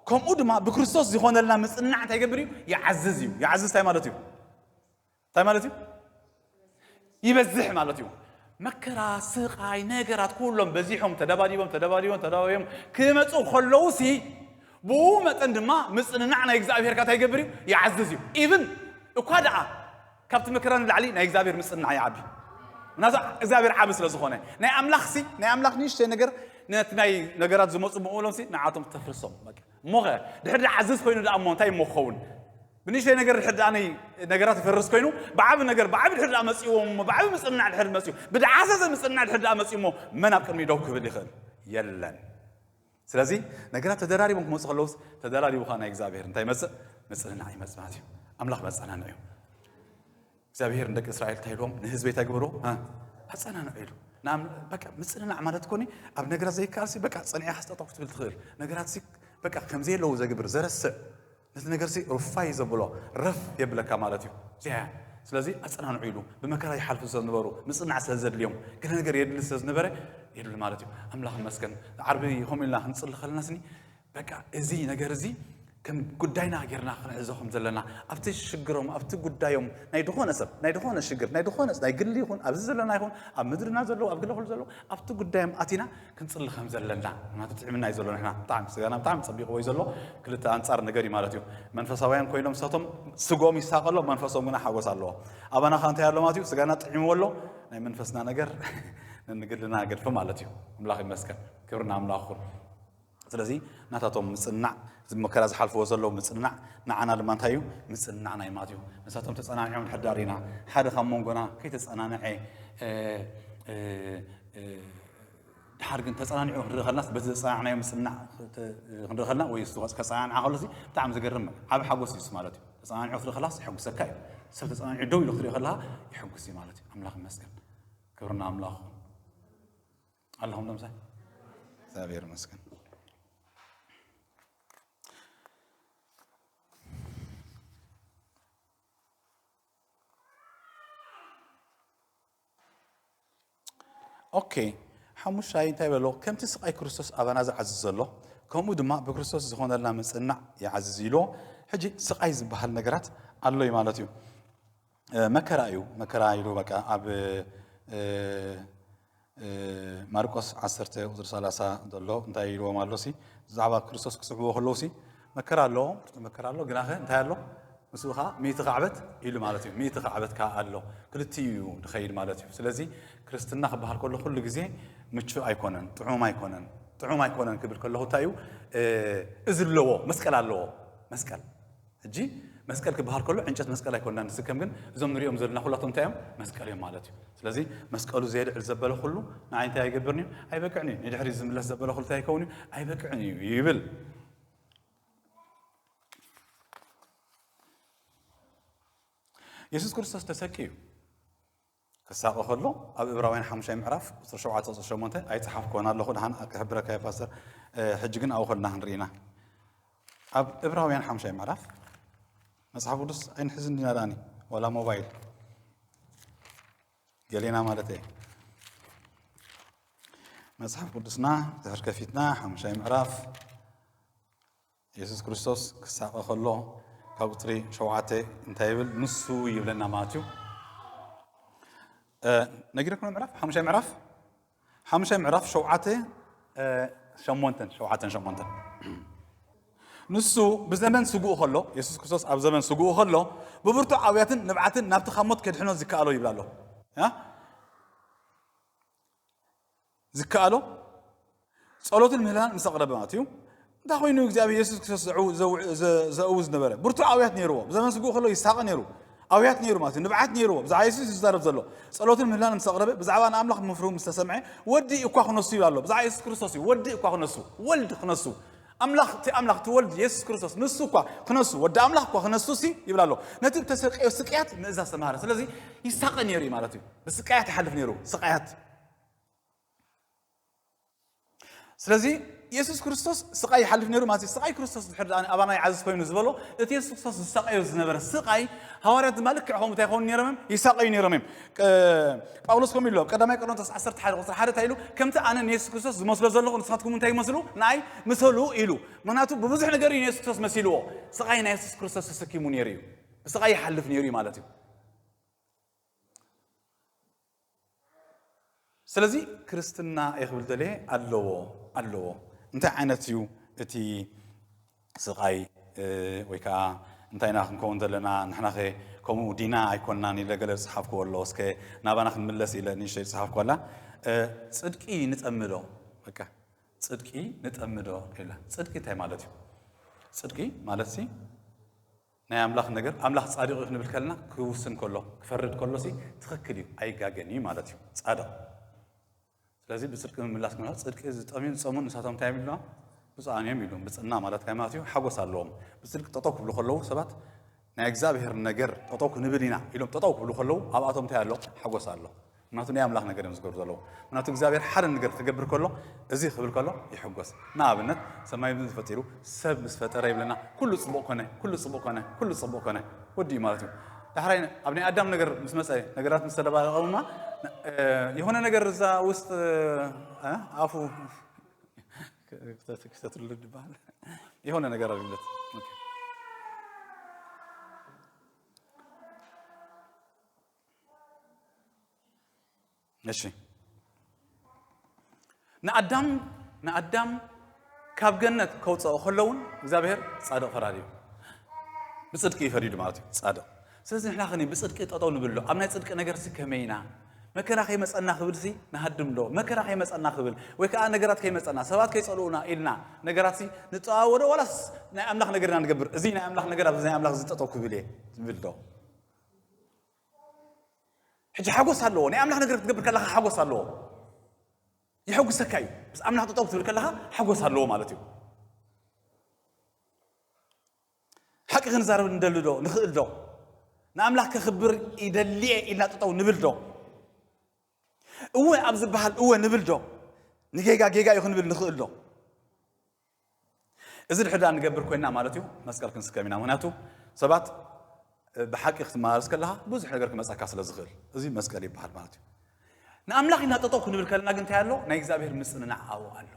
ከምኡ ድማ ብክርስቶስ ዝኾነልና ምጽንናዕ እንታይ ይገብር እዩ? ይዓዝዝ እዩ። ይዓዝዝ እንታይ ማለት እዩ? እንታይ ማለት እዩ? ይበዝሕ ማለት እዩ። መከራ፣ ስቓይ፣ ነገራት ኩሎም በዚሖም፣ ተደባዲቦም፣ ተደባዲቦም፣ ተደባዲቦም ክመጹ ከለውሲ፣ ብኡ መጠን ድማ ምጽንናዕ ናይ እግዚኣብሔር እንታይ ይገብር እዩ? ይዓዝዝ እዩ። ኢቭን እኳ ደኣ ካብቲ መከራ ንላዕሊ ናይ እግዚኣብሔር ምጽንናዕ ይዓቢ። ምናልባት እግዚኣብሔር ዓቢ ስለ ዝኾነ፣ ናይ ኣምላኽሲ፣ ናይ ኣምላኽ ንእሽተይ ነገር ነቲ ናይ ነገራት ዝመጹ ብኡ ኢሎምሲ ንዓቶም ተፍርሶም። በቃ። እሞኸ ድሕሪ ዓዝዝ ኮይኑ ደኣ እሞ እንታይ እሞ ክኸውን? ብንእሽተይ ነገር ድሕሪ ደኣ ናይ ነገራት ይፈርስ ኮይኑ፣ ብዓቢ ነገር፣ ብዓቢ ድሕሪ ደኣ መጺዎም እሞ፣ ብዓቢ ምጽንናዕ ድሕሪ መጺኡ፣ ብደዓሰሰ ምጽንናዕ ድሕሪ ደኣ መጺኡ እሞ፣ መን ኣብ ቅድሚ ደው ክብል ይኽእል? የለን። ስለዚ ነገራት ተደራሪቦም ክመጹ ከለውስ፣ ተደራሪቡ ኸኣ ናይ እግዚኣብሔር እንታይ ይመጽእ? ምጽንናዕ ይመጽእ ማለት እዩ። ኣምላኽ መጸናንዒ እዩ። እግዚኣብሔር ንደቂ እስራኤል እንታይ ኢልዎም? ንህዝበይ እንታይ ግበርዎ? እ? ኣጸናንዑ ኢሉ። ንኣም-፣ በቃ ምጽንናዕ ማለት ኮኒ ኣብ ነገራት ዘይከኣልሲ በቃ ጸኒዕኻ ስጠጠው ክትብል ትኽእል። ነገራትሲ በቃ ከም ዘየለዉ ዘግብር፣ ዘረስዕ፣ ነቲ ነገርሲ ሩፋይ ዘብሎ፣ ረፍ የብለካ ማለት እዩ። እዚኣ እያ። ስለዚ ኣጸናንዑ ኢሉ፣ ብመከራ ይሓልፉ ስለ ዝነበሩ፣ ምጽንናዕ ስለ ዘድልዮም፣ ገለ ነገር የድሊ ስለ ዝነበረ፣ የድሊ ማለት እዩ። ኣምላኽ ይመስገን። ዓርቢ ከምኡ ኢልና ክንጽሊ ከለና ስኒ፣ በቃ እዚ ነገር እዚ ከም ጉዳይና ጌርና ክንሕዞ ከም ዘለና፣ ኣብቲ ሽግሮም፣ ኣብቲ ጉዳዮም፣ ናይ ድኾነ ሰብ፣ ናይ ድኾነ ሽግር፣ ናይ ድኾነ ናይ ግሊ ይኹን፣ ኣብዚ ዘለና ይኹን፣ ኣብ ምድርና ዘለዉ፣ ኣብ ግለ ኩሉ ዘለዉ፣ ኣብቲ ጉዳዮም ኣቲና ክንጽሊ ከም ዘለና፣ ምኽንያቱ ጥዕምና እዩ ዘሎ። ንሕና ብጣዕሚ፣ ስጋና ብጣዕሚ ጸቢቕዎ እዩ ዘሎ። ክልተ ኣንጻር ነገር እዩ ማለት እዩ። መንፈሳውያን ኮይኖም ንሳቶም ስጎም ይሳቐ ኣሎ፣ መንፈሶም ግና ሓጎስ ኣለዎ። ኣባና ኸኣ እንታይ ኣሎ ማለት እዩ? ስጋና ጥዒምዎ ኣሎ፣ ናይ መንፈስና ነገር ነንግልና ገድፎ ማለት እዩ። ኣምላኽ ይመስገን። ክብሪ ንኣምላኽ ይኹን። ስለዚ ናታቶም ምጽናዕ፣ እዚ መከራ ዝሓልፍዎ ዘለዉ ምጽናዕ፣ ንዓና ድማ እንታይ እዩ? ምጽናዕና እዩ ማለት እዩ። ንሳቶም ተጸናኒዖም ድሕር ዳር ኢና፣ ሓደ ካብ መንጎና ከይተጸናንዐ፣ እ፣ እ፣ እ፣ ድሓር ግን ተጸናኒዑ ክንርኢ ከለናስ፣ በቲ ዘጸናዕናዮ ምጽናዕ ተ-፣ ክንርኢ ከለና፣ ወይ እሱ ከጸናንዓ ከሎሲ ብጣዕሚ ዝገርም ዓቢ ሓጎስ እዩ ማለት እዩ። ተጸናኒዑ ክትርኢ ከለስ የሐጉሰካ እዩ። ሰብ ተጸናኒዑ ደው ኢሉ ክትርኢ ከለኻ የሐጉስ እዩ ማለት እዩ። ኣምላኽ ይመስገን። ክብርና ኣምላኽ ይኹን። ኣለኹም ዶ ምሳይ? እግዚኣብሔር ይመስገን። ኦኬ፣ ሓሙሻይ እንታይ በሎ? ከምቲ ስቓይ ክርስቶስ ኣባና ዝዓዝዝ ዘሎ፣ ከምኡ ድማ ብክርስቶስ ዝኾነልና ምጽናዕ ይዓዝዝ ኢልዎ። ሕጂ ስቓይ ዝበሃል ነገራት ኣሎ እዩ ማለት እዩ። እ፣ መከራ እዩ። መከራ ኢሉ በቃ ኣብ፣ እ፣ እ፣ ማርቆስ ዓሰርተ ቁጽሪ ሰላሳ ዘሎ እንታይ ኢልዎም ኣሎ ሲ? ብዛዕባ ክርስቶስ ክስዕብዎ ከለዉ ሲ መከራ ኣለዎ፣ ብርቱዕ መከራ ኣሎ። ግናኸ እንታይ ኣሎ? ምስኡ ኸዓ ሚእቲ ካዕበት ኢሉ ማለት እዩ። ሚእቲ ካዕበት ከኣ ኣሎ። ክልቲኡ እዩ ዝኸይድ ማለት እዩ። ስለዚ ክርስትና ክበሃል ከሎ ኩሉ ግዜ ምቹእ ኣይኮነን፣ ጥዑም ኣይኮነን። ጥዑም ኣይኮነን ክብል ከለኹ እንታይ እዩ? እ፣ እዚ ኣለዎ፣ መስቀል ኣለዎ። መስቀል። ሕጂ መስቀል ክበሃል ከሎ ዕንጨት መስቀል ኣይኮንና ንስከም፣ ግን እዞም ንሪኦም ዘለና ኩላቶም እንታይ እዮም? መስቀል እዮም ማለት እዩ። ስለዚ መስቀሉ ዘየልዕል ዘበለ ኩሉ ንዓይ እንታይ ኣይገብርን እዩ? ኣይበቅዕን እዩ። ንድሕሪት ዝምለስ ዘበለ ኩሉ እንታይ ይኸውን እዩ? ኣይበቅዕን እዩ ይብል። የሱስ ክርስቶስ ተሰቅዩ ክሳቐ ከሎ ኣብ ዕብራውያን ሓሙሻይ ምዕራፍ ቁጽሪ ሸውዓተ ቁጽሪ ሸሞንተ ኣይጸሓፍኩዎን ኣለኹ፣ ደሓን ክሕብረካ እየ ፓስተር። እ፣ ሕጂ ግን ኣብኡ ከለና ክንርኢ ኢና። ኣብ ዕብራውያን ሓሙሻይ ምዕራፍ መጽሓፍ ቅዱስ ኣይንሕዝን ዲና ደኣኒ ዋላ ሞባይል ገሌና ማለት እየ። መጽሓፍ ቅዱስና ድሕር ከፊትና ሓሙሻይ ምዕራፍ የሱስ ክርስቶስ ክሳቐ ከሎ ካብ ቁጽሪ ሸውዓተ እንታይ ይብል? ንሱ ይብለና ማለት እዩ። እ፣ ነጊረኩም ምዕራፍ፣ ሓሙሻይ ምዕራፍ፣ ሓሙሻይ ምዕራፍ ሸውዓተ፣ እ፣ ሸሞንተን፣ ሸውዓተን ሸሞንተን። ንሱ ብዘመን ስግኡ ከሎ፣ የሱስ ክርስቶስ ኣብ ዘመን ስግኡ ከሎ፣ ብብርቱዕ ኣውያትን ንብዓትን ናብቲ ካብ ሞት ከድሕኖ ዝከኣሎ ይብል ኣሎ። ያ? ዝከኣሎ ጸሎትን ምህለላን ምስ ኣቕረበ ማለት እዩ። እንታይ ኮይኑ እግዚኣብሔር የሱስ ክርስቶስ ዘዕው-፣ ዘው-፣ ዘ-፣ ዘእውዝ ነበረ? ብርቱዕ ኣውያት ነይርዎ። ብዘመን ስግኡ ከሎ ይሳቐ ነይሩ። ኣውያት ነይሩ ማለት እዩ። ንብዓት ነይርዎ። ብዛዕባ የሱስ እዩ ዝዛረብ ዘሎ። ጸሎትን ምህለላን ምስ ኣቕረበ፣ ብዛዕባ ንኣምላኽ ምፍርሁ ምስ ተሰምዐ፣ ወዲ እኳ ክነሱ ይብል ኣሎ። ብዛዕባ የሱስ ክርስቶስ እዩ። ወዲ እኳ ክነሱ፣ ወልድ ክነሱ። ኣምላኽ፣ እቲ ኣምላኽ፣ እቲ ወልድ የሱስ ክርስቶስ ንሱ እኳ ክነሱ፣ ወዲ ኣምላኽ እኳ ክነሱ ሲ ይብል ኣሎ። ነቲ እተሰቀዮ ስቅያት ምእዛዝ ተማሃረ። ስለዚ ይሳቐ ነይሩ እዩ ማለት እዩ። ብስቃያት ይሓልፍ ነይሩ። ስቃያት። ስለዚ የሱስ ክርስቶስ ስቓይ ይሓልፍ ነይሩ ማለት እዩ። ስቓይ ክርስቶስ ድሕር ደኣ ኣባና ይዓዝዝ ኮይኑ ዝበሎ፣ እቲ የሱስ ክርስቶስ ዝሳቐዮ ዝነበረ ስቓይ፣ ሃዋርያት ድማ ልክዕ ከምኡ እንታይ ይኸውን ነይሮም እዮም? ይሳቐዩ ነይሮም እዮም። ቅ-፣ ጳውሎስ ከምኡ ኢሉ፣ ቀዳማይ ቆሮንቶስ ዓሰርተ ሓደ ቁጽሪ ሓደ እንታይ ኢሉ? "ከምቲ ኣነ ንየሱስ ክርስቶስ ዝመስሎ ዘለኹ ንስኻትኩም እንታይ ይመስሉ? ንኣይ ምሰሉ" ኢሉ። ምኽንያቱ ብብዙሕ ነገር እዩ ንየሱስ ክርስቶስ መሲልዎ። ስቓይ ናይ የሱስ ክርስቶስ ተሰኪሙ ነይሩ እዩ። ብስቓይ ይሓልፍ ነይሩ እዩ ማለት እዩ። ስለዚ ክርስትና እየ ክብል ደልየ ኣለዎ፣ ኣለዎ። እንታይ ዓይነት እዩ እቲ ስቓይ፣ እ፣ ወይ ከዓ እንታይ ኢና ክንከውን ዘለና? ንሕናኸ ከምኡ ዲና ኣይኮንናን ኢለ ገለ ዝጸሓፍክዎ ኣሎ። እስከ ናባና ክንምለስ ኢለ ንእሽተይ ዝጸሓፍኩ ኣላ። እ፣ ጽድቂ ንጠምዶ? በቃ፣ ጽድቂ ንጠምዶ ኢላ። ጽድቂ እንታይ ማለት እዩ? ጽድቂ ማለትሲ ናይ ኣምላኽ ነገር፣ ኣምላኽ ጻድቕ እዩ ክንብል ከለና፣ ክውስን ከሎ፣ ክፈርድ ከሎሲ ትኽክል እዩ፣ ኣይጋገን እዩ ማለት እዩ። ጻድቕ። ስለዚ ብጽድቂ ምምላስ ክንብሎ፣ ጽድቂ ዝጠምዩን ዝጸሙን ንሳቶም እንታይ እዮም ኢልና? ብፁዓን እዮም ኢሉ። ብጽና ማለት እንታይ ማለት እዩ? ሓጎስ ኣለዎም። ብጽድቂ ጠጠው ክብሉ ከለዉ ሰባት፣ ናይ እግዚኣብሔር ነገር ጠጠው ክንብል ኢና ኢሎም ጠጠው ክብሉ ከለዉ፣ ኣብኣቶም እንታይ ኣሎ? ሓጎስ ኣሎ። ምክንያቱ ናይ ኣምላኽ ነገር እዮም ዝገብሩ ዘለዉ። ምክንያቱ እግዚኣብሔር ሓደ ነገር ክገብር ከሎ፣ እዚ ክብል ከሎ ይሕጎስ። ንኣብነት፣ ሰማይ ምድሪ ፈጢሩ ሰብ ምስ ፈጠረ ይብለና፣ "ኩሉ ጽቡቕ ኮነ፣ ኩሉ ጽቡቕ ኮነ፣ ኩሉ ጽቡቕ ኮነ፣ ወዲኡ" ማለት እዩ። ዳሕራይ ኣብ ናይ ኣዳም ነገር ምስ መጸ፣ ነገራት ምስ ተደባለቐ ድማ፣ እ፣ የሆነ ነገር እዛ ውስጥ፣ እ፣ ኣፉ ክተት-፣ ክተትሉ ድበሃል። የሆነ ነገር ኣድርግለት። ኦኬ። እሺ። ንኣዳም፣ ንኣዳም ካብ ገነት ከውፅኦ ከሎ እውን እግዚኣብሔር ጻድቕ ፈራዲ እዩ። ብጽድቂ እዩ ፈሪዱ ማለት እዩ፣ ጻድቕ። ስለዚ ንሕና ኸኒ ብጽድቂ ጠጠው ንብሎ፣ ኣብ ናይ ጽድቂ ነገርሲ ከመይ ኢና? መከራ ከይመጸና ክብል ሲ ንሃድም ዶ? መከራ ከይመጸና ክብል ወይ ከዓ ነገራት ከይመጸና ሰባት ከይጸልኡና ኢልና ነገራት ሲ ንጠዋወዶ ዋላስ ናይ ኣምላኽ ነገር ኢና ንገብር? እዚ ናይ ኣምላኽ ነገር ኣብዚ ናይ ኣምላኽ ዝጠጠው ክብል እየ ዝብል ዶ? ሕጂ ሓጎስ ኣለዎ። ናይ ኣምላኽ ነገር ክትገብር ከለኻ ሓጎስ ኣለዎ። የሐጉሰካ እዩ። ምስ ኣምላኽ ጠጠው ክትብል ከለኻ ሓጎስ ኣለዎ ማለት እዩ። ሓቂ ክንዛረብ ንደሊ ዶ ንኽእል ዶ? ንኣምላኽ ከኽብር ይደሊ እየ ኢልና ጠጠው ንብል ዶ? እወ ኣብ ዝበሃል እወ ንብል ዶ? ንጌጋ ጌጋ እዩ ክንብል ንኽእል ዶ? እዚ ድሕዳ ንገብር ኮይና ማለት እዩ መስቀል ክንስከም ኢና። ምክንያቱ ሰባት ብሓቂ ክትመላለስ ከለኻ ብዙሕ ነገር ክመፀካ ስለ ዝኽእል እዚ መስቀል ይበሃል ማለት እዩ። ንኣምላኽ ኢና ጠጠው ክንብል ከለና ግን እንታይ ኣሎ? ናይ እግዚኣብሔር ምፅንናዕ ኣብኡ ኣሎ።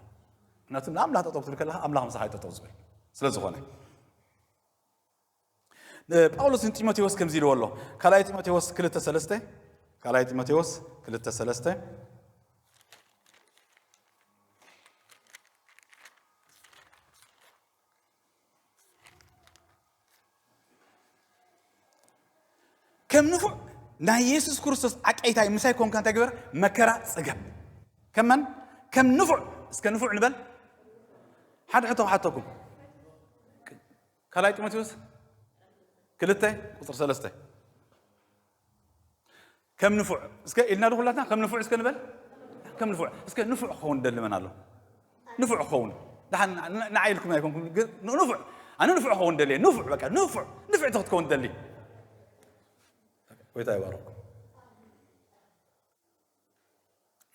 ምክንያቱ ንኣምላኽ ጠጠው ክትብል ከለኻ ኣምላኽ ምሳኻ እዩ ጠጠው ዝብል ስለ ዝኾነ። ጳውሎስ ንጢሞቴዎስ ከምዚ ኢልዎ ኣሎ። ካልኣይ ጢሞቴዎስ ክልተ ሰለስተ፣ ካልኣይ ጢሞቴዎስ ክልተ ሰለስተ፣ ከም ንፉዕ ናይ የሱስ ክርስቶስ ዓቀይታይ ምሳይ ኮንካ እንታይ ግበር? መከራ ጽገብ። ከመን ከም ንፉዕ፣ እስከ ንፉዕ ንበል። ሓደ ሕቶ ክሓተኩም። ካልኣይ ጢሞቴዎስ ክልተ ቁፅሪ ሰለስተ። ከም ንፉዕ እስከ ኢልና ዶ ኩላትና ከም ንፉዕ እስከ ንበል። ከም ንፉዕ እስከ ንፉዕ ክኸውን ደሊ መን ኣሎ? ንፉዕ ክኸውን። ደሓን ንዓይ ኢልኩም ኣይኮንኩም፣ ግን ንፉዕ፣ ኣነ ንፉዕ ክኸውን ደልየ። ንፉዕ፣ በቃ ንፉዕ፣ ንፍዕቲ ክትከውን ደሊ። ጎይታ ይባርኩም።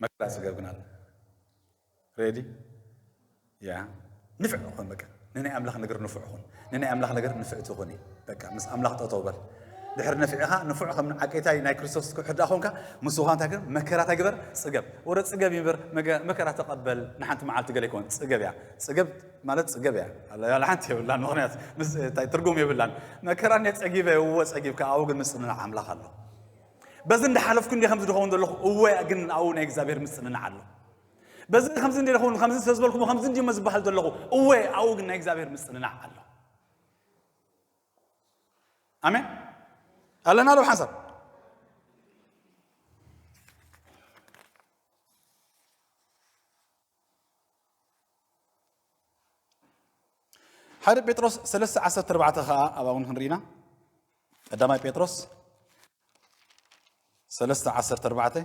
መከራ ጽገብ ግን ኣሎ። ሬዲ? ያ ንፍዕ ኹን በቃ። ንናይ ኣምላኽ ነገር ንፉዕ ኹን። ንናይ ኣምላኽ ነገር ንፍዕቲ ኹኒ። በቃ ምስ ኣምላኽ ጠጠው በል። ድሕሪ ነፊዕኻ ንፉዕ ከም ዓቀይታይ ናይ ክርስቶስ ክሕዳ ኾንካ ምስ ኾንካ ግን መከራ እንታይ ግበር? ጽገብ። ወረ ጽገብ ይንበር መገ-፣ መከራ ተቐበል። ንሓንቲ መዓልቲ ገለ ይኮን ጽገብ እያ። ጽገብ ማለት ጽገብ እያ። ኣላ ያላ ሓንቲ የብላን፣ ምኽንያት ምስ እንታይ ትርጉም የብላን። መከራ እንደ ጸጊበ እወ ጸጊብካ ኣብኡ ግን ምጽንናዕ ኣምላኽ ኣሎ። በዚ እንዳሓለፍኩ እንደ ከምዚ ዝኸውን ዘለኹ እወ ግን ኣብኡ ናይ እግዚኣብሔር ምጽንናዕ ኣሎ። በዚ ከምዚ እንደ ዝኾኑ ከምዚ ስለ ዝበልኩሞ ከምዚ እንዲሞ ዝበሃል ዘለኹ እወ ኣብኡ ግን ናይ እግዚኣብሔር ምጽንናዕ ኣሎ። ኣሜን ኣለና ዶ ሓንሳብ? ሓደ ጴጥሮስ ሰለስተ ዓሰርተ ኣርባዕተ ኸዓ ኣብኡ እውን ክንርኢና። ቀዳማይ ጴጥሮስ ሰለስተ ዓሰርተ ኣርባዕተ።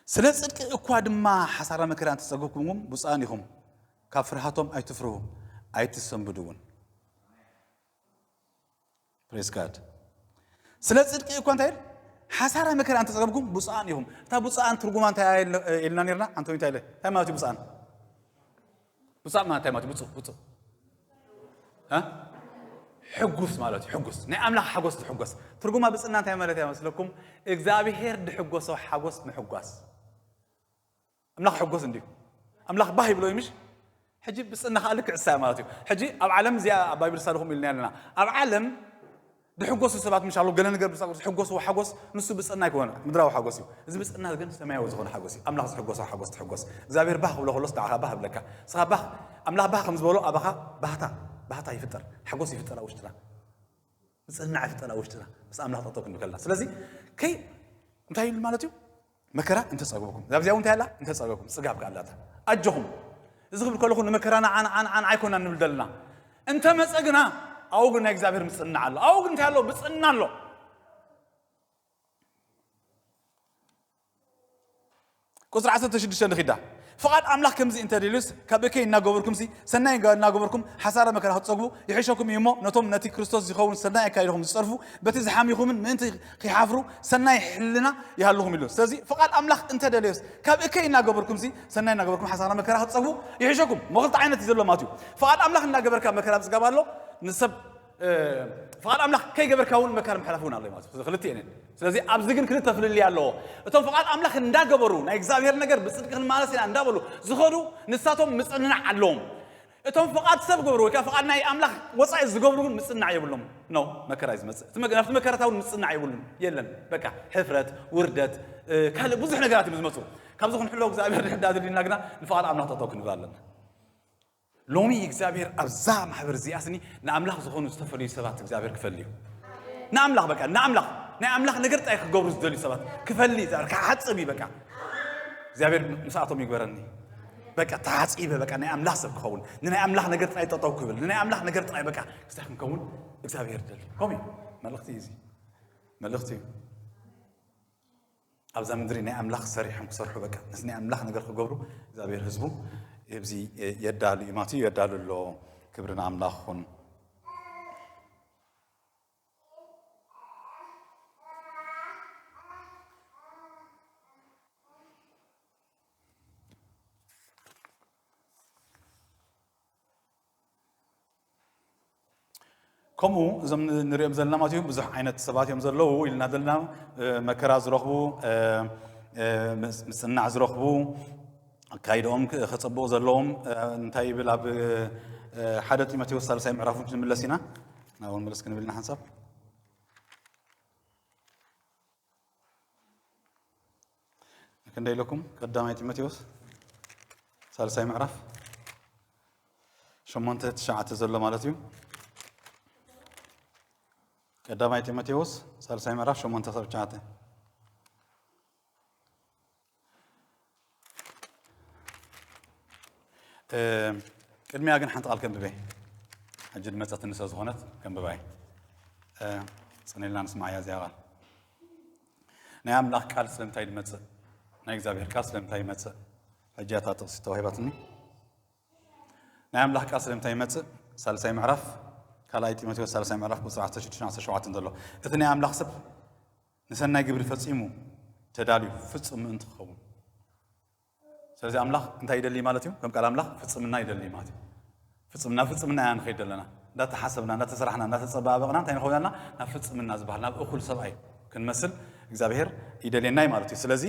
ስለ ጽድቂ እኳ ድማ ሓሳራ መከራ እንተጸገብኩምዎም ብፁዓን ኢኹም። ካብ ፍርሃቶም ኣይትፍርሁ፣ ኣይትሰንብዱ እውን። ፕሬዝ ጋድ። ስለ ጽድቂ እኳ እንታይ ኢል? ሓሳራ መከራ እንተጸገብኩም ብፁዓን ኢኹም። እታ ብፁዓን ትርጉማ እንታይ ኢልና ነርና? ኣንቶኒ እንታይ ኢለ? እንታይ ማለት እዩ ብፁዓን? ብፁዕ ማለት እንታይ ማለት እዩ? ብፁዕ፣ ብፁዕ። እ? ሕጉስ ማለት እዩ፣ ሕጉስ። ናይ ኣምላኽ ሓጎስ ትሕጎስ። ትርጉማ ብጽና እንታይ ማለት እያ መስለኩም? እግዚኣብሔር ድሕጎሶ ሓጎስ ምሕጓስ። ኣምላኽ ሕጎስ እንድዩ። ኣምላኽ ባህ ይብሎ እዩ ምሽ? ሕጂ ብጽና ከኣ ልክዕ እሳ ማለት እዩ። ሕጂ ኣብ ዓለም እዚኣ ኣብ ባይብል ሳልኹም ኢልና ኣለና። ኣብ ዓለም ድሕጎሱ ሰባት ምሽ ኣለዉ፣ ገለ ነገር ብጻ-፣ ዝሕጎስዎ ሓጎስ ንሱ ብጽና ኣይኮነን፣ ምድራዊ ሓጎስ እዩ። እዚ ብጽና ግን ሰማያዊ ዝኾነ ሓጎስ እዩ። ኣምላኽ ዝሕጎሶ ሓጎስ ትሕጎስ። እግዚኣብሔር ባህ ክብሎ ከሎስ ንዓኻ ባህ ይብለካ። ንስኻ ባህ፣ ኣምላኽ ባህ ከም ዝበሎ ኣባኻ ባህታ፣ ባህታ ይፍጠር፣ ሓጎስ ይፍጠር ኣብ ውሽጥና። ምጽንናዕ ይፍጠር ኣብ ውሽጥና፣ ምስ ኣምላኽ ጠጠው ክንብል ከለና። ስለዚ ከይ-፣ እንታይ ኢሉ ማለት እዩ? መከራ እንተጸገብኩም። እዛ ኣብዚኣ እውን እንታይ ኣላ? እንተጸገብኩም። ጽጋብ ከኣ ኣላታ። ኣጆኹም። እዚ ክብል ከለኹ ንመከራና ዓን፣ ዓን፣ ዓን ኣይኮናን ንብል ዘለና። እንተ መጸ ግና፣ ኣብኡ ግን ናይ እግዚኣብሔር ምጽንናዕ ኣሎ። ኣብኡ ግን እንታይ ኣሎ? ብጽና ኣሎ። ቁጽሪ ዓሰርተ ሽዱሽተ ንኺዳ። ፍቓድ ኣምላኽ ከምዚ እንተ ደልዩስ፣ ካብ እከይ እናገበርኩምሲ፣ ሰናይ እናገበርኩም፣ ሓሳረ መከራ ክትጸግቡ ይሕሸኩም እዩ እሞ፣ ነቶም ነቲ ክርስቶስ ዝኸውን ሰናይ ኣካይድኹም ዝጸርፉ፣ በቲ ዝሓምይኹምን ምእንቲ ኺሓፍሩ፣ ሰናይ ሕልና ይሃልኹም ኢሉ። ስለዚ፣ ፍቓድ ኣምላኽ እንተ ደልዩስ፣ ካብ እከይ እናገበርኩምሲ፣ ሰናይ እናገበርኩም፣ ሓሳረ መከራ ክትጸግቡ ይሕሸኩም። እሞ ክልተ ዓይነት እዩ ዘሎ ማለት እዩ። ፍቓድ ኣምላኽ እናገበርካ መከራ ምጽጋብ ኣሎ፣ ንሰብ እ፣ ፍቓድ ኣምላኽ ከይገበርካ እውን መከራ ምሕላፍ እውን ኣሎ እዩ ማለት እዩ። ክልቲኤን እየን። ስለዚ ኣብዚ ግን ክልተ ፍልልይ ኣለዎ። እቶም ፍቓድ ኣምላኽ እንዳገበሩ ናይ እግዚኣብሔር ነገር ብጽድቂ ክንመላለስ ኢና እንዳበሉ ዝኸዱ ንሳቶም ምጽንናዕ ኣለዎም። እቶም ፍቓድ ሰብ ገብሩ ወይ ከዓ ፍቓድ ናይ ኣምላኽ ወፃኢ ዝገብሩ እውን ምፅናዕ የብሎም። ኖ፣ መከራ እዩ ዝመፅእ። እቲ መከ- ናብቲ መከራታ እውን ምፅናዕ የብሉን። የለን፣ በቃ ሕፍረት፣ ውርደት፣ ካልእ ብዙሕ ነገራት እዮም ዝመፁ። ካብዚ ክንሕሎ እግዚኣብሔር ድሕዳ ድልና ግና ንፍቓድ ኣምላኽ ጠጠው ክንብል ኣለና። ሎሚ እግዚኣብሔር ኣብዛ ማሕበር እዚኣስኒ ንኣምላኽ ዝኾኑ ዝተፈለዩ ሰባት እግዚኣብሔር ክፈሊ እዩ። ንኣምላኽ በቃ ንኣምላኽ ናይ ኣምላኽ ነገር ጥራይ ክገብሩ ዝደልዩ ሰባት ክፈሊ እግዚኣብሔር ክሓጽብ እዩ። በቃ እግዚኣብሔር ምስኣቶም ይግበረኒ። በቃ ተሓጺበ በቃ ናይ ኣምላኽ ሰብ ክኸውን፣ ንናይ ኣምላኽ ነገር ጥራይ ጠጠው ክብል፣ ንናይ ኣምላኽ ነገር ጥራይ በቃ ክስታይ ክንከውን እግዚኣብሔር ይደሊ። ከምኡ እዩ። መልእኽቲ እዩ እዚ። መልእኽቲ እዩ። ኣብዛ ምድሪ ናይ ኣምላኽ ሰሪሖም ክሰርሑ በቃ ነዚ ናይ ኣምላኽ ነገር ክገብሩ እግዚኣብሔር ህዝቡ ህብዚ የዳሉ እዩ ማለት እዩ። የዳሉ ኣሎ። ክብሪ ንኣምላኽ ይኹን። ከምኡ እዞም ንሪኦም ዘለና ማለት እዩ ብዙሕ ዓይነት ሰባት እዮም ዘለዉ ኢልና ዘለና። መከራ ዝረኽቡ፣ ምፅናዕ ዝረኽቡ፣ ኣካይድኦም ከፀብቑ ዘለዎም እንታይ ይብል ኣብ ሓደ ጢሞቴዎስ ሳልሳይ ምዕራፍ ክንምለስ ኢና። ናብኡ ምለስ ክንብል ኢና ሓንሳብ። ክንደይ ኢለኩም? ቀዳማይ ጢሞቴዎስ ሳልሳይ ምዕራፍ ሸሞንተ ትሽዓተ ዘሎ ማለት እዩ። ቀዳማይ ጢሞቴዎስ ሳልሳይ ምዕራፍ ሸሞንተ ክሳብ ትሽዓተ። ቅድሚያ ግን ሓንቲ ቃል ከንብበ። ሕጂ ድመፀትኒ ስለ ዝኾነት ከንብባይ። ፅንልና ንስማዕያ እዚኣ ቃል። ናይ ኣምላኽ ቃል ስለምንታይ ድመፅእ? ናይ እግዚኣብሔር ቃል ስለምንታይ ይመፅእ? ሕጂ እታ ጥቕሲ ተዋሂባትኒ። ናይ ኣምላኽ ቃል ስለምንታይ ይመፅእ? ሳልሳይ ምዕራፍ ካልኣይ ጢሞቴዎስ ሳልሳይ ምዕራፍ ቁፅሪ ዓሰርተ ሽዱሽተ ዓሰርተ ሸውዓተ ዘሎ፣ እቲ ናይ ኣምላኽ ሰብ ንሰናይ ግብሪ ፈጺሙ ተዳልዩ ፍጹም ምእንቲ ክኸውን። ስለዚ ኣምላኽ እንታይ ይደሊ ማለት እዩ? ከም ቃል ኣምላኽ ፍጽምና ይደሊ ማለት እዩ። ፍጽምና ፍጽምና ኢና ንኸይድ ዘለና። እንዳተሓሰብና፣ እንዳተሰራሕና፣ እንዳተጸባበቕና እንታይ ንኸውን ኣለና? ናብ ፍጽምና ዝበሃል ናብ እኹል ሰብኣይ ክንመስል እግዚኣብሔር ይደልየና እዩ ማለት እዩ። ስለዚ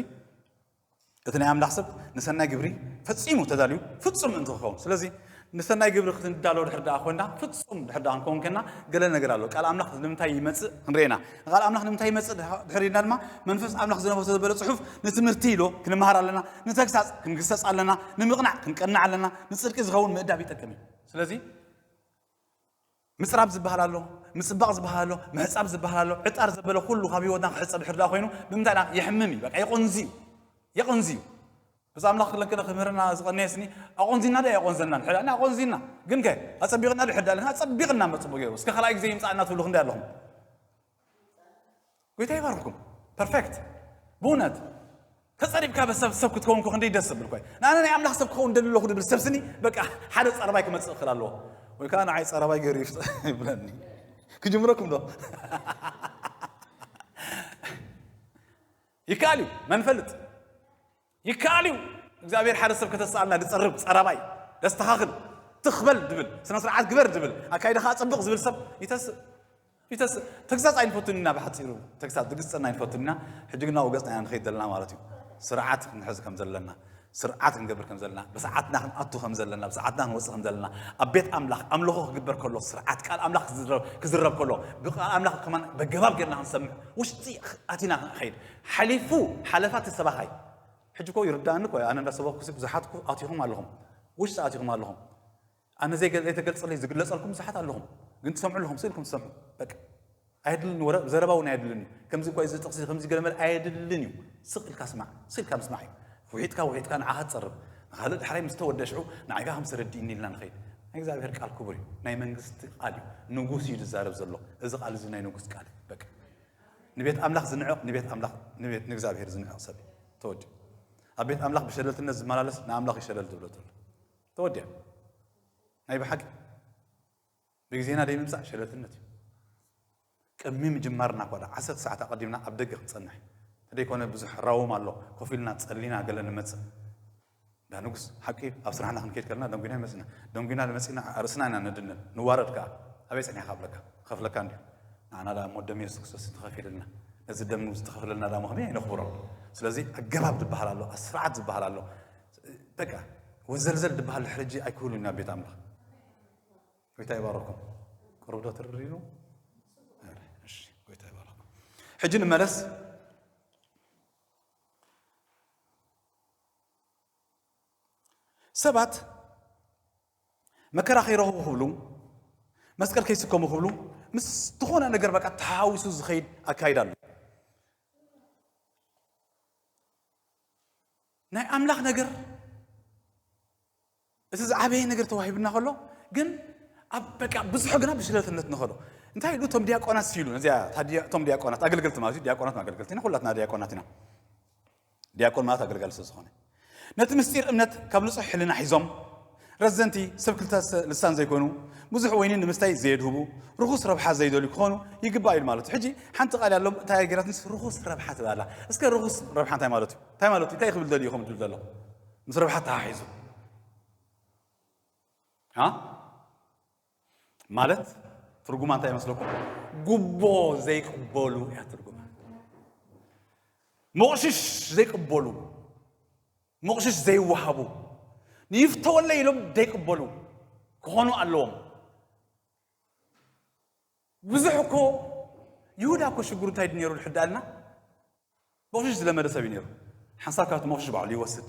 እቲ ናይ ኣምላኽ ሰብ ንሰናይ ግብሪ ፈጺሙ ተዳልዩ ፍጹም ምእንቲ ክኸውን። ስለዚ ንሰናይ ግብሪ ክንዳሎ ድሕር ደኣ ኮይና ፍጹም ድሕር ደኣ ክንከውን ከና ገለ ነገር ኣሎ። ቃል ኣምላኽ ንምንታይ ይመጽእ ክንርኢ ኢና። ንቃል ኣምላኽ ንምንታይ ይመጽእ ድሕር ኢልና ድማ መንፈስ ኣምላኽ ዝነበሮ ዘበለ ጽሑፍ ንትምህርቲ ኢሎ ክንመሃር ኣለና፣ ንተግሳጽ ክንግሰጽ ኣለና፣ ንምቕናዕ ክንቀንዕ ኣለና፣ ንጽድቂ ዝኸውን ምእዳብ ይጠቅም እዩ። ስለዚ ምጽራብ ዝበሃል ኣሎ፣ ምጽባቕ ዝበሃል ኣሎ፣ ምሕጻብ ዝበሃል ኣሎ። ዕጣር ዘበለ ኩሉ ካብ ህይወትና ክሕጸብ ድሕር ደኣ ኮይኑ ብምንታይ ኢና? የሕምም እዩ፣ በቃ የቆንዚ እዩ፣ የቆንዚ እዩ። ብዛ ኣምላኽ ክለክለ ክምህርና ዝቐነየ ስኒ ኣቆንዚና ዶ የቆንዘናን? ሕዳና ኣቆንዚና ግን ከ ኣጸቢቕና ዶ ሕዳልና ኣጸቢቕና መጽቡ ገይሩ እስከ ካልኣይ ግዜ ይምጻእና ትብሉ ክንደይ ኣለኹም? ጎይታ ይባርኽኩም። ፐርፌክት። ብእውነት ተጸሪብካ በሰብ ሰብ ክትከውን እኮ ክንደይ ደስ ዝብል እኮ እዩ። ንኣነ ናይ ኣምላኽ ሰብ ክኸውን ደሊ ኣለኹ ድብል ሰብ ስኒ በቃ ሓደ ጸረባይ ክመጽእ ክእል ኣለዎ። ወይ ከዓ ንዓይ ጸረባይ ገይሩ ይፍጠ ይብለኒ። ክጅምረኩም ዶ? ይከኣል እዩ። መን ፈልጥ? ይከኣል እዩ። እግዚኣብሔር ሓደ ሰብ ከተስኣልና ዝጸርብ ጸረባይ ደስተኻኽል ትኽበል ድብል ስነ ስርዓት ግበር ድብል ኣካይዳኻ ኣጸብቕ ዝብል ሰብ ይተስእ ይተስእ። ተግሳጽ ኣይንፈቱን ኢና ብሓጺሩ ተግሳጽ ዝግስጸና ኣይንፈቱን ኢና። ሕጂ ግን ናብኡ ገጽና ኢና ንኸይድ ዘለና ማለት እዩ። ስርዓት ክንሕዝ ከም ዘለና ስርዓት ክንገብር ከም ዘለና ብሰዓትና ክንኣቱ ከም ዘለና ብሰዓትና ክንወፅእ ከም ዘለና ኣብ ቤት ኣምላኽ ኣምልኾ ክግበር ከሎ ስርዓት ቃል ኣምላኽ ክዝረብ- ክዝረብ ከሎ ብቃል ኣምላኽ ከማን በገባብ ጌርና ክንሰምዕ ውሽጢ ኣቲና ክንኸይድ ሓሊፉ ሓለፋ ተሰባኻይ ሕጂ ኮ ይርዳእኒ ኮ ኣነ እንዳሰበኩ ብዙሓት ኮ ኣቲኹም ኣለኹም ውሽጢ ኣቲኹም ኣለኹም ኣነ ዘይገ- ዘይተገልጸለይ ዝግለጸልኩም ብዙሓት ኣለኹም ግን ትሰምዑ ኣለኹም ስኢልኩም ትሰምዑ በቃ ኣየድልን ወረ ዘረባ እውን ኣየድልን እዩ ከምዚ እኳ እዚ ጥቕሲ ከምዚ ገለመል ኣየድልን እዩ ስቕ ኢልካ ስማዕ ስቕ ኢልካ ምስማዕ እዩ ውሒጥካ ውሒጥካ ንዓኻ ትጸርብ ንኻልእ ዳሕራይ ምስ ተወደ ሽዑ ንዓይካ ከም ተረዲእኒ ኢልና ንኸይድ ናይ እግዚኣብሔር ቃል ክቡር እዩ ናይ መንግስቲ ቃል እዩ ንጉስ እዩ ዝዛረብ ዘሎ እዚ ቃል እዚ ናይ ንጉስ ቃል እዩ በቃ ንቤት ኣምላኽ ዝንዕቕ ንቤት ኣምላኽ ንቤት ንእግዚኣብሔር ዝንዕቕ ሰብ እዩ ተወዲኡ ኣብ ቤት ኣምላኽ ብሸለልትነት ዝመላለስ ንኣምላኽ ይሸለል ትብሎ ዘሎ ተወዲኣ ናይ ብሓቂ ብግዜና ደይ ምምጻእ ሸለልትነት እዩ ቅድሚ ምጅማርና እኳ ዓሰርተ ሰዓት ኣቐዲምና ኣብ ደገ ክንጸንሕ ተደይኮነ ብዙሕ ራውም ኣሎ ኮፍ ኢልና ጸሊና ገለ ንመጽእ ዳ ንጉስ ሓቂ ኣብ ስራሕና ክንከይድ ከለና ደንጉና ይመጽና ደንጉና መጺና ርእስና ኢና ነድንል ንዋረድ ከኣ ኣበይ ጸኒሕካ ኣብለካ ከፍለካ እንዲዩ ንዓና ደኣ እሞ ደም የሱስ ክርስቶስ ተኸፊልና ነዚ ደም ዝተኸፍለልና ደኣ ከመይ ኣይነኽብሮ ስለዚ ኣገባብ ዝበሃል ኣሎ ስርዓት ዝበሃል ኣሎ በቃ ወዘልዘል ዝበሃል ሕርጂ ኣይክህሉን ናብ ቤት ኣምላኽ ጎይታ ይባረኩም። ቅሩብ ዶ ትርር ኢሉ? እሺ፣ ጎይታ ይባረኩም። ሕጂ ንመለስ። ሰባት መከራ ከይረኽቡ ክብሉ፣ መስቀል ከይስከሙ ክብሉ፣ ምስ ዝኾነ ነገር በቃ ተሓዊሱ ዝኸይድ ኣካይዳ ኣሎ። ናይ ኣምላኽ ነገር እቲ ዝዓበየ ነገር ተዋሂብና ከሎ ግን ኣብ በቃ ብዙሑ ግና ብሽለትነት ንኸዶ። እንታይ ኢሉ? እቶም ዲያቆናት ሲሉ ነዚኣ እታ ዲያ- እቶም ዲያቆናት ኣገልገልቲ ማለት እዩ። ዲያቆናት ኣገልገልቲ ኢና፣ ኩላትና ዲያቆናት ኢና። ዲያቆን ማለት ኣገልጋሊ ስለ ዝኾነ ነቲ ምስጢር እምነት ካብ ንጹሕ ሕልና ሒዞም ረዘንቲ ሰብ ክልተ ሰ- ልሳን ዘይኮኑ ብዙሕ ወይኒ ንምስታይ ዘየድህቡ ርኹስ ረብሓ ዘይደልዩ ክኾኑ ይግባእ ኢሉ ማለት እዩ። ሕጂ ሓንቲ ቃል ያሎም እንታይ ገራትንስ ርኹስ ረብሓ ትባላ። እስከ ርኹስ ረብሓ እንታይ ማለት እዩ? እንታይ ማለት እዩ? እንታይ ክብል ደልዩ ከም ድብል ዘሎ ምስ ረብሓ ተሓሒዙ ها ማለት ትርጉማ እንታይ ይመስለኩም? ጉቦ ዘይቅበሉ እያ ትርጉማ። ሞቕሽሽ ዘይቅበሉ፣ ሞቕሽሽ ዘይወሃቡ፣ ንይፍተወለይ ኢሎም ዘይቅበሉ ክኾኑ ኣለዎም። ብዙሕ እኮ ይሁዳ እኮ ሽግሩ እንታይ ድነሩ ድሕዳልና ሞቕሽሽ ዝለመደ ሰብ እዩ ነይሩ። ሓንሳብ ካብቲ ሞቕሽሽ ባዕሉ ይወስድ።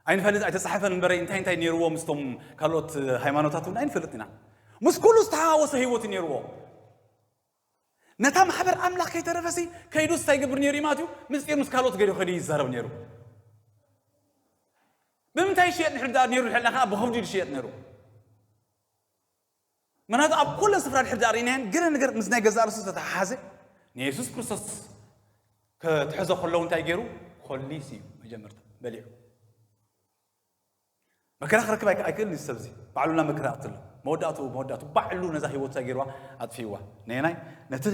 ኣይንፈልጥ፣ ኣይተጻሕፈን እምበረይ እንታይ እንታይ ነይርዎ ምስቶም ካልኦት ሃይማኖታት እውን ኣይንፈልጥ ኢና። ምስ ኩሉ ዝተሓዋወሰ ህይወት እዩ ነይርዎ። ነታ ማሕበር ኣምላኽ ከይተረፈሲ ከይዱ እንታይ ይገብር ነይሩ እዩ ማለት እዩ? ምስጢር ምስ ካልኦት ገዲኡ ከይዱ ይዛረብ ነይሩ። ብምንታይ ይሽየጥ ንሕር ዳኣ ነይሩ? ንሕልና ከዓ ብኸብዱ ይሽየጥ ነይሩ። ምክንያቱ ኣብ ኩለን ስፍራ ድሕር ዳኣ ርኢናየን ገለ ነገር ምስ ናይ ገዛእ ርእሱ ዝተተሓሓዘ ንየሱስ ክርስቶስ ክትሕዞ ከለዉ እንታይ ገይሩ? ኮሊስ እዩ መጀመርታ በሊዑ። መከራ ክረክብ ኣይክ- ኣይክእልን እዩ ሰብዚ ባዕሉና መከራ ኣትሎ መወዳእቱ መወዳእቱ ባዕሉ ነዛ ህይወቱ እንታይ ገይርዋ? ኣጥፊዋ። ነየናይ? ነቲ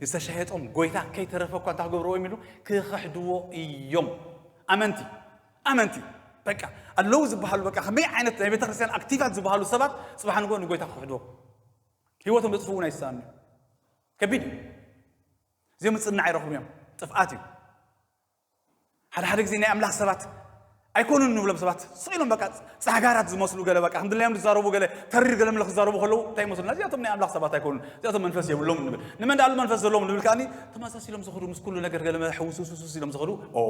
ዝተሸየጦም ጎይታ ከይተረፈ እኳ እንታይ ክገብርዎ እዮም ኢሉ ክኸሕድዎ እዮም። ኣመንቲ ኣመንቲ በቃ ኣለዉ ዝበሃሉ በቃ ከመይ ዓይነት ናይ ቤተክርስትያን ኣክቲቫት ዝበሃሉ ሰባት ፅባሕ ንጎ ንጎይታ ክኽሕድዎ ህይወቶም ዘጥፍኡ ናይ ዝሰኣኑ ከቢድ እዩ። እዚኦም ምፅናዕ ይረኽቡ እዮም። ጥፍኣት እዩ። ሓደ ሓደ ግዜ ናይ ኣምላኽ ሰባት ኣይኮኑን ንብሎም ሰባት ስቕ ኢሎም በቃ ፃጋራት ዝመስሉ ገለ በቃ ከም ድላዮም ዝዛረቡ ገለ ተሪር ገለ ምለ ክዛረቡ ከለዉ እንታይ ይመስሉና? እዚኣቶም ናይ ኣምላኽ ሰባት ኣይኮኑን፣ እዚኣቶም መንፈስ የብሎምን ንብል። ንመን ደኣ መንፈስ ዘለዎም ንብል ከኣኒ ተመሳሲሎም ዝኸዱ ምስ ኩሉ ነገር ገለ ሕውስውስውስ ኢሎም ዝኸዱ ኦ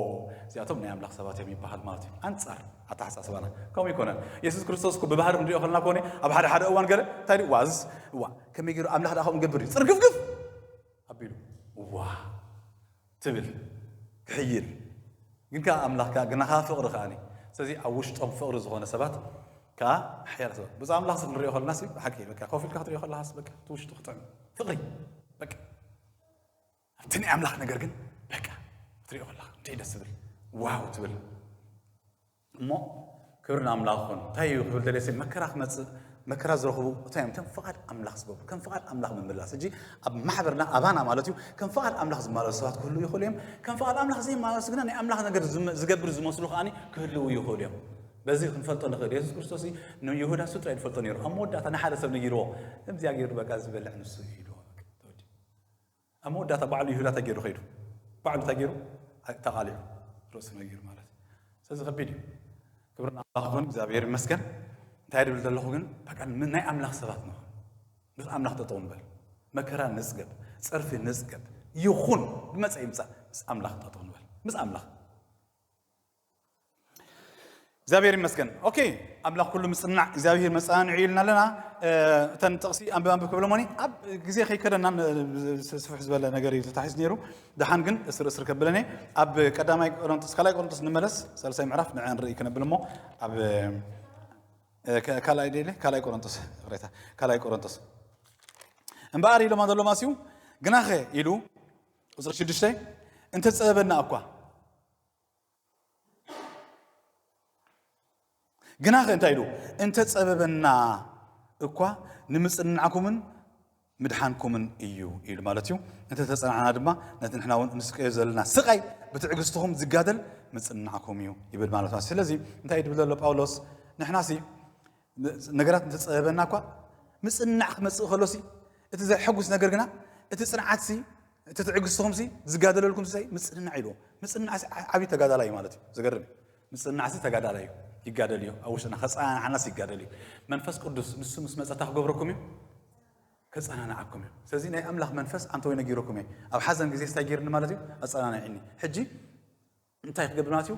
እዚኣቶም ናይ ኣምላኽ ሰባት እዮም ይበሃል ማለት እዩ። ኣንጻር ኣተሓሳስባና ከምኡ ይኮነን። የሱስ ክርስቶስ እኮ ብባህሪ ክንሪኦ ከለና ኮነ ኣብ ሓደ ሓደ እዋን ገለ እንታይ ድዩ ዋዝ ዋ ከመይ ገይሩ ኣምላኽ ደኣ ከምኡ ገብር እዩ ጽርግፍግፍ ኣቢሉ ዋ ትብል ክሕይል ግን ከዓ ኣምላኽ ከዓ ግና ከዓ ፍቕሪ ከዓኒ ስለዚ ኣብ ውሽጦም ፍቕሪ ዝኾነ ሰባት ከዓ ሓያል ሰባት ብፁዕ ኣምላኽ ንሪኦ ከለና ሲ ብሓቂ በቃ ኮፍ ኢልካ ክትሪኦ ከለኻስ በቃ እቲ ውሽጡ ክጥዕም ፍቕሪ በቃ ኣብቲ ናይ ኣምላኽ ነገር ግን በቃ ክትሪኦ ከለኻ እንታይ ደስ ዝብል ዋው ትብል እሞ ክብሪ ንኣምላኽ ይኹን። እንታይ እዩ ክብል ደልየ መከራ ክመፅእ መከራ ዝረኽቡ እንታይ እዮም? ከም ፍቓድ ኣምላኽ ዝገብሩ ከም ፍቓድ ኣምላኽ ምምላስ። ሕጂ ኣብ ማሕበርና ኣባና ማለት እዩ ከም ፍቓድ ኣምላኽ ዝመላለሱ ሰባት ክህልዉ ይኽእሉ እዮም። ከም ፍቓድ ኣምላኽ ዘይመላለሱ ግና ናይ ኣምላኽ ነገር ዝም- ዝገብር ዝመስሉ ከኣ ክህልዉ ይኽእሉ እዮም። በዚ ክንፈልጦ ንኽእል። የሱስ ክርስቶስ ንይሁዳ እሱ ጥራይ ዝፈልጦ ነይሩ። ኣብ መወዳእታ ንሓደ ሰብ ነጊርዎ ከምዚኣ ገይሩ በቃ ዝበልዕ ንሱ እዩ ኢልዎ። በቃ ተወዲኡ። ኣብ መወዳእታ ባዕሉ ይሁዳ እንታይ ገይሩ ከይዱ? ባዕሉ እንታይ ገይሩ? ተቓሊዑ ርእሱ ነጊሩ ማለት እዩ። ስለዚ ከቢድ እዩ። ክብሪ ንኣምላኽ ይኹን፣ እግዚኣብሔር ይመስገን። እንታይ ድብል ዘለኹ ግን በቃ ምን ናይ ኣምላኽ ሰባት ንኹን። ምስ ኣምላኽ ጠጠው ንበል። መከራ ንጽገብ፣ ጸርፊ ንጽገብ፣ ይኹን ብመጸ ይምጻእ ምስ ኣምላኽ ጠጠው ንበል። ምስ ኣምላኽ እግዚኣብሔር ይመስገን። ኦኬ ኣምላኽ ኩሉ ምጽናዕ እግዚኣብሔር መጸናንዒ ኢልና ኣለና። እተን ጥቕሲ ኣንብብ ኣንብብ ክብለሞኒ ኣብ ግዜ ከይከደና ስፍሕ ዝበለ ነገር እዩ ተታሒዝ ነይሩ። ደሓን ግን እስር እስር ከብለኒ ኣብ ቀዳማይ ቆሮንቶስ ካልኣይ ቆሮንቶስ ንመለስ ሳልሳይ ምዕራፍ ንዐ ንርኢ ክነብል እሞ ኣብ ካልኣይ ደለ ካልኣይ ቆሮንቶስ ቅሬታ ካልኣይ ቆሮንቶስ እምበኣር ኢሎማ ዘሎ ማስዩ ግናኸ ኢሉ ቁፅሪ ሽዱሽተ እንተፀበበና እኳ ግናኸ እንታይ ኢሉ እንተጸበበና እኳ ንምጽንናዕኩምን ምድሓንኩምን እዩ ኢሉ ማለት እዩ። እንተተጸናዕና ድማ ነቲ ንሕና እውን እንስቀዮ ዘለና ስቓይ ብትዕግስትኹም ዝጋደል ምጽንናዕኩም እዩ ይብል ማለት ማለት ስለዚ እንታይ ድብል ዘሎ ጳውሎስ ንሕናሲ ነገራት እንተጸበበና እኳ ምጽንናዕ ክመጽእ ከሎሲ እቲ ዘሕጉስ ነገር ግና እቲ ጽንዓትሲ እቲ ትዕግስትኹምሲ ዝጋደለልኩም ምጽንናዕ ኢልዎ ምጽንናዕሲ ዓብዪ ተጋዳላይ እዩ ማለት እዩ ዘገርም እዩ ምጽናዕሲ ተጋዳላይ እዩ። ይጋደል እዩ። ኣብ ውሽጥና ከጸናንዓናስ ይጋደል እዩ። መንፈስ ቅዱስ ንሱ ምስ መጸ እንታይ ክገብረኩም እዩ? ከጸናንዓኩም እዩ። ስለዚ ናይ ኣምላኽ መንፈስ ኣንተ ወይ ነጊረኩም እየ። ኣብ ሓዘን ግዜ እንታይ ገይርኒ ማለት እዩ? ኣጸናንዒኒ። ሕጂ እንታይ ክገብር ማለት እዩ?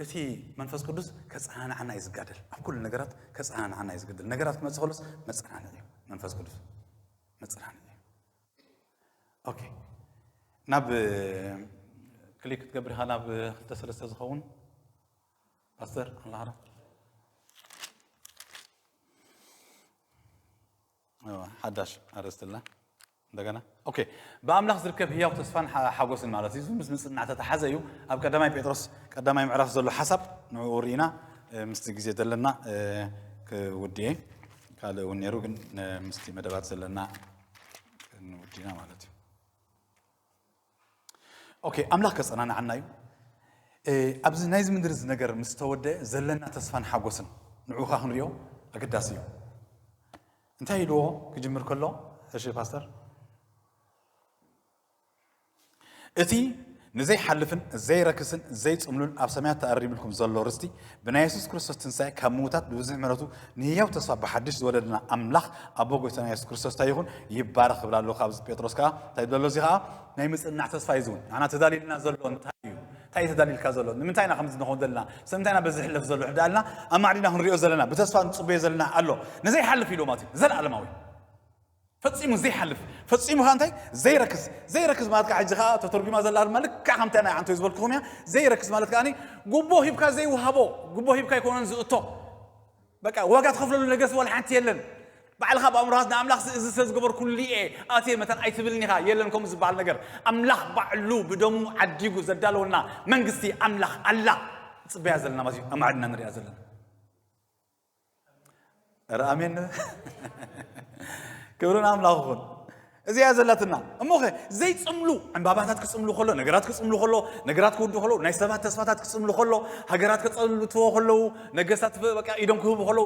እቲ መንፈስ ቅዱስ ከጸናንዓና እዩ ዝጋደል። ኣብ ኩሉ ነገራት ከጸናንዓና እዩ ዝጋደል። ነገራት ክመጽእ ከሎስ መጸናንዒ እዩ መንፈስ ቅዱስ። መጸናንዒ እዩ። ኦኬ። ናብ ክሊክ ክትገብር ኢኻ ናብ ክልተ ሰለስተ ዝኸውን ፓስተር ኣላህራ ሓዳሽ ኣርእስትልና እንደገና ኦኬ። ብኣምላኽ ዝርከብ ህያው ተስፋን ሓ- ሓጎስን ማለት እዩ። እዚ ምስ ምጽናዕ ተተሓዘ እዩ። ኣብ ቀዳማይ ጴጥሮስ ቀዳማይ ምዕራፍ ዘሎ ሓሳብ ንዕኡ ርኢና እ፣ ምስቲ ግዜ ዘለና እ፣ ክውድየ ካልእ እውን ነይሩ፣ ግን እ፣ ምስቲ መደባት ዘለና ክንውድና ማለት እዩ። ኦኬ፣ ኣምላኽ ከጸናንዓና እዩ። እ፣ ኣብዚ ናይዚ ምድሪ እዚ ነገር ምስ ተወደአ ዘለና ተስፋን ሓጎስን ንዑኻ ክንሪኦ ኣገዳሲ እዩ። እንታይ ኢልዎ ክጅምር ከሎ? እሺ ፓስተር፣ እቲ ንዘይሓልፍን ዘይረክስን ዘይጽምሉን ኣብ ሰማያት ተኣሪምልኩም ዘሎ ርስቲ ብናይ የሱስ ክርስቶስ ትንሳኤ ካብ ምዉታት ብብዝሒ ምሕረቱ ንህያው ተስፋ ብሓድሽ ዝወለደና ኣምላኽ ኣቦ ጎይታና የሱስ ክርስቶስ እንታይ ይኹን ይባረኽ ክብል ኣለዎ። ካብዚ ጴጥሮስ ከኣ እንታይ ዘሎ እዚ ከኣ ናይ ምጽናዕ ተስፋ እዩ ዝውን ንዓና ተዳልዩልና ዘሎ እንታይ እዩ? እንታይ እዩ ተዳልዩልካ ዘሎ? ንምንታይ ኢና ከምዚ ንኸውን ዘለና? ስለምንታይ ኢና በዚ ዝሕለፍ ዘሎ ሕዳልና ኣማዕዲና ክንሪኦ ዘለና ብተስፋ ንጽበዮ ዘለና ኣሎ። ንዘይሓልፍ ኢሉ ማለት እዩ። ዘለኣለማዊ ፈጺሙ ዘይሓልፍ ፈጺሙ ከ እንታይ ዘይረክስ ዘይረክስ ማለት ከ ሕጂ ከኣ ተተርጉማ ዘላ ድማ ልክዕ ከምታ ናይ ዓንቶ ዝበልኩኹም እያ። ዘይረክስ ማለት ከኣ ጉቦ ሂብካ ዘይውሃቦ ጉቦ ሂብካ ኣይኮነን ዝእቶ በቃ ዋጋ ትኸፍለሉ ነገርስ ዋላ ሓንቲ የለን። ባዕልኻ ብኣእምሮኻ ንኣምላኽ እዚ ስለ ዝገበርኩሉ እየ ኣትየ መታን ኣይትብልን ኢኻ። የለን ከምኡ ዝበሃል ነገር። ኣምላኽ ባዕሉ ብደሙ ዓዲጉ ዘዳለወልና መንግስቲ ኣምላኽ ኣላ። ንጽበያ ዘለና ማለት እዩ። ኣማዕድና ንሪኣ ዘለና። ኧረ ኣሜን። ክብሪ ንኣምላኽ ይኹን። እዚኣ ዘላትና እሞኸ ዘይጽምሉ ዕምባባታት ክጽምሉ ከሎ ነገራት ክጽምሉ ከሎ ነገራት ክውዱ ከሎ ናይ ሰባት ተስፋታት ክጽምሉ ከሎ ሃገራት ከጸልትዎ ከለዉ ነገስታት በቃ ኢዶም ክህቡ ከለዉ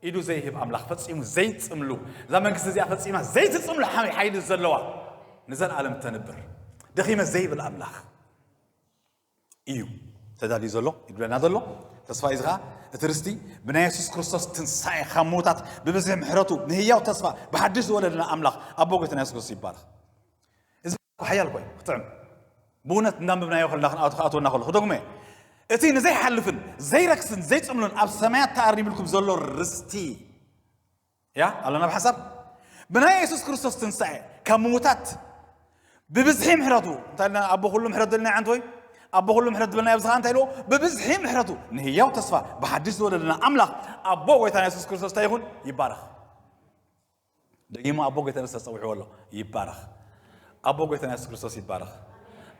ኢዱ ዘይህብ ኣምላኽ ፈጺሙ ዘይጽምሉ እዛ መንግስቲ እዚኣ ፈጺማ ዘይትጽምሉ ሓይ- ሓይሊ ዘለዋ ንዘለኣለም እተንብር ደኺመ ዘይብል ኣምላኽ እዩ ተዳልዩ ዘሎ ይብለና ዘሎ ተስፋ እዩ። እዚ ኸዓ እቲ ርስቲ ብናይ የሱስ ክርስቶስ ትንሳኤ ካብ ምዉታት ብብዝሒ ምሕረቱ ንህያው ተስፋ ብሓድሽ ዝወለደና ኣምላኽ ኣቦ ጎይታና የሱስ ክርስቶስ ይባረኽ። እዚ ሓያል ኮይ ክጥዕም ብእውነት እንዳንበብናዮ ከለና ክንኣቱ ክኣትወና ከሎ ክደግሞ እየ። እቲ ንዘይሓልፍን ዘይረክስን ዘይጽምሉን ኣብ ሰማያት ተኣሪምልኩም ዘሎ ርስቲ እያ ኣለና ብሓሳብ ብናይ የሱስ ክርስቶስ ትንሳኤ ካብ ምዉታት ብብዝሒ ምሕረቱ እንታይ ኢልና ኣቦ ኩሉ ምሕረት ደልና ዓንተ ወይ ኣቦ ኩሉ ምሕረት ዝበልና ኣብዚ ኸዓ እንታይ ኢልዎ ብብዝሒ ምሕረቱ ንህያው ተስፋ ብሓድሽ ዝወለደና ኣምላኽ ኣቦ ጎይታና የሱስ ክርስቶስ እንታይ ይኹን ይባረኽ። ደጊሙ ኣቦ ጎይታ ንስ ተጸዊዕዎ ኣሎ ይባረኽ። ኣቦ ጎይታና የሱስ ክርስቶስ ይባረኽ።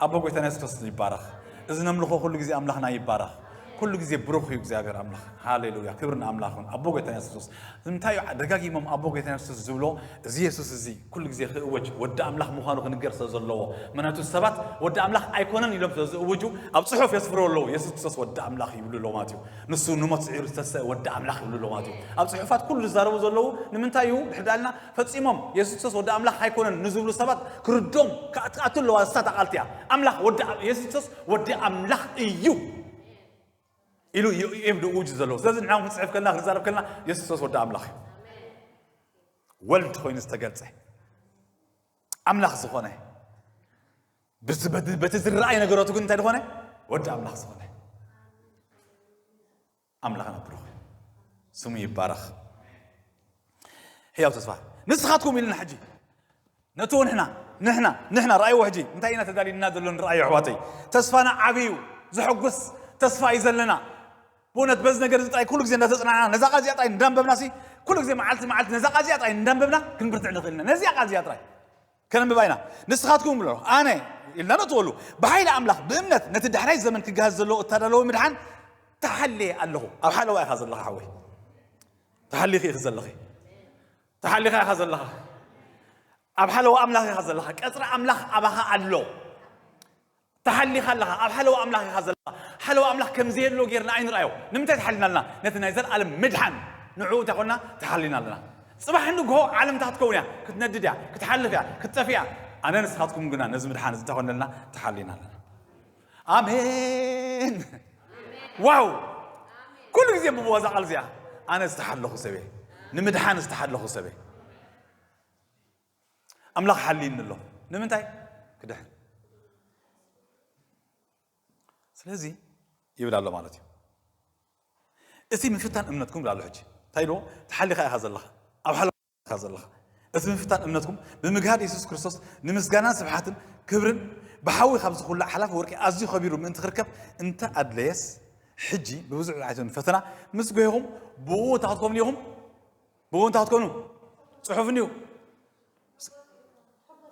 ኣቦ ጎይታና የሱስ ክርስቶስ ይባረኽ። እዚ ነምልኾ ኩሉ ግዜ ኣምላኽና ይባረኽ። ኩሉ ግዜ ብሩኽ እዩ እግዚኣብሔር ኣምላኽ። ሃሌሉያ ክብሪ ንኣምላኽ ይኹን። ኣቦ ጎይታና የሱስ ክርስቶስ እንታይ እዩ ደጋጊሞም ኣቦ ጎይታና የሱስ ክርስቶስ ዝብሎ እዚ የሱስ እዚ ኩሉ ግዜ ክእወጅ ወዲ ኣምላኽ ምዃኑ ክንገር ስለ ዘለዎ ምክንያቱ ሰባት ወዲ ኣምላኽ ኣይኮነን ኢሎም ስለ ዝእውጁ ኣብ ጽሑፍ የስፍሮ ኣለዉ የሱስ ክርስቶስ ወዲ ኣምላኽ ይብሉ ኣለዉ ማለት እዩ። ንሱ ንሞት ስዒሩ ዝተሰ ወዲ ኣምላኽ ይብሉ ኣለዉ ማለት እዩ። ኣብ ጽሑፋት ኩሉ ዝዛረቡ ዘለዉ ንምንታይ እዩ ድሕዳልና ፈጺሞም የሱስ ክርስቶስ ወዲ ኣምላኽ ኣይኮነን ንዝብሉ ሰባት ክርዶም ክኣትኣቱ ኣለዋ። እሳ እታ ቃል እቲኣ ኣምላኽ ወዲ የሱስ ክርስቶስ ወዲ ኣምላኽ እዩ ኢሉ እዮም ድእውጅ ዘለዉ። ስለዚ ንሕና ክንፅሕፍ ከልና ክንዛረብ ከልና የሱስ ክርስቶስ ወዲ ኣምላኽ እዩ። ወልድ ኮይኑ ዝተገልፀ ኣምላኽ ዝኾነ በቲ ዝረኣይ ነገረቱ ግን እንታይ ዝኾነ ወዲ ኣምላኽ ዝኾነ ኣምላኽና ብሩኽ ስሙ ይባረኽ። ሕያው ተስፋ ንስኻትኩም ኢልና ሕጂ ነትዎ ንሕና ንሕና ንሕና ረኣይዎ ሕጂ እንታይ ኢና ተዳሊልና ዘሎ ንረኣዮ ኣሕዋተይ። ተስፋና ዓብዩ ዘሐጉስ ተስፋ እዩ ዘለና። ብእውነት በዚ ነገር እዚ ጥራይ ኩሉ ግዜ እንዳተፅናዕና ነዛ ቃል እዚኣ ጥራይ እንዳንበብና ሲ ኩሉ ግዜ መዓልቲ መዓልቲ ነዛ ቃል እዚኣ ጥራይ እንዳንበብና ክንብርትዕ ንኽእል ኢና። ነዚኣ ቃል እዚኣ ጥራይ ከነንብባ ኢና። ንስኻትኩም ብሎ ኣነ ኢልና ነእትወሉ ብሓይሊ ኣምላኽ ብእምነት ነቲ ዳሕራይ ዘመን ክገሃዝ ዘለዎ እተዳለወ ምድሓን ተሓልየ ኣለኹ። ኣብ ሓለዋ ኢኻ ዘለኻ ሓወይ። ተሓሊኺ ኢኺ ዘለኺ። ተሓሊኻ ኢኻ ዘለኻ። ኣብ ሓለዋ ኣምላኽ ኢኻ ዘለኻ። ቀጽሪ ኣምላኽ ኣባኻ ኣሎ። ተሓሊኻ ኣለኻ። ኣብ ሓለዋ ኣምላኽ ኢኻ ዘለኻ። ሓለዋ ኣምላኽ ከም ዘየሎ ጌርና ኣይንርኣዮ። ንምንታይ ተሓሊና ኣለና? ነቲ ናይ ዘለኣለም ምድሓን ንዕኡ እንታይ ኮና ተሓሊና ኣለና። ጽባሕ ንግሆ ዓለም እንታይ ክትከውን እያ? ክትነድድ እያ፣ ክትሓልፍ እያ፣ ክትጠፍእ እያ። ኣነ ንስኻትኩም ግና ነዚ ምድሓን እዚ እንታይ ኮና ኣለና? ተሓሊና ኣለና። ኣሜን። ዋው! ኩሉ ግዜ ብቦ እዛ ቃል እዚኣ ኣነ ዝተሓለኹ ሰብ እየ፣ ንምድሓን ዝተሓለኹ ሰብ እየ። ኣምላኽ ሓልይኒ ኣሎ። ንምንታይ? ክድሕን። ስለዚ ይብል ኣሎ ማለት እዩ። እቲ ምፍታን እምነትኩም ይብል ኣሎ። ሕጂ እንታይ ኢልዎ? ተሓሊኻ ኢኻ ዘለኻ፣ ኣብ ሓለኻ ኢኻ ዘለኻ። እቲ ምፍታን እምነትኩም ብምግሃድ የሱስ ክርስቶስ ንምስጋናን ስብሓትን ክብርን ብሓዊ ካብ ዝኹላዕ ሓላፊ ወርቂ ኣዝዩ ከቢሩ ምእንቲ ክርከብ እንተ ኣድለየስ፣ ሕጂ ብብዙሕ ኣይትበሉ ፈተና ምስ ጎይኹም፣ ብኡ እንታይ ክትኮኑ ኢኹም? ብኡ እንታይ ክትኮኑ? ጽሑፍ እንዲዩ።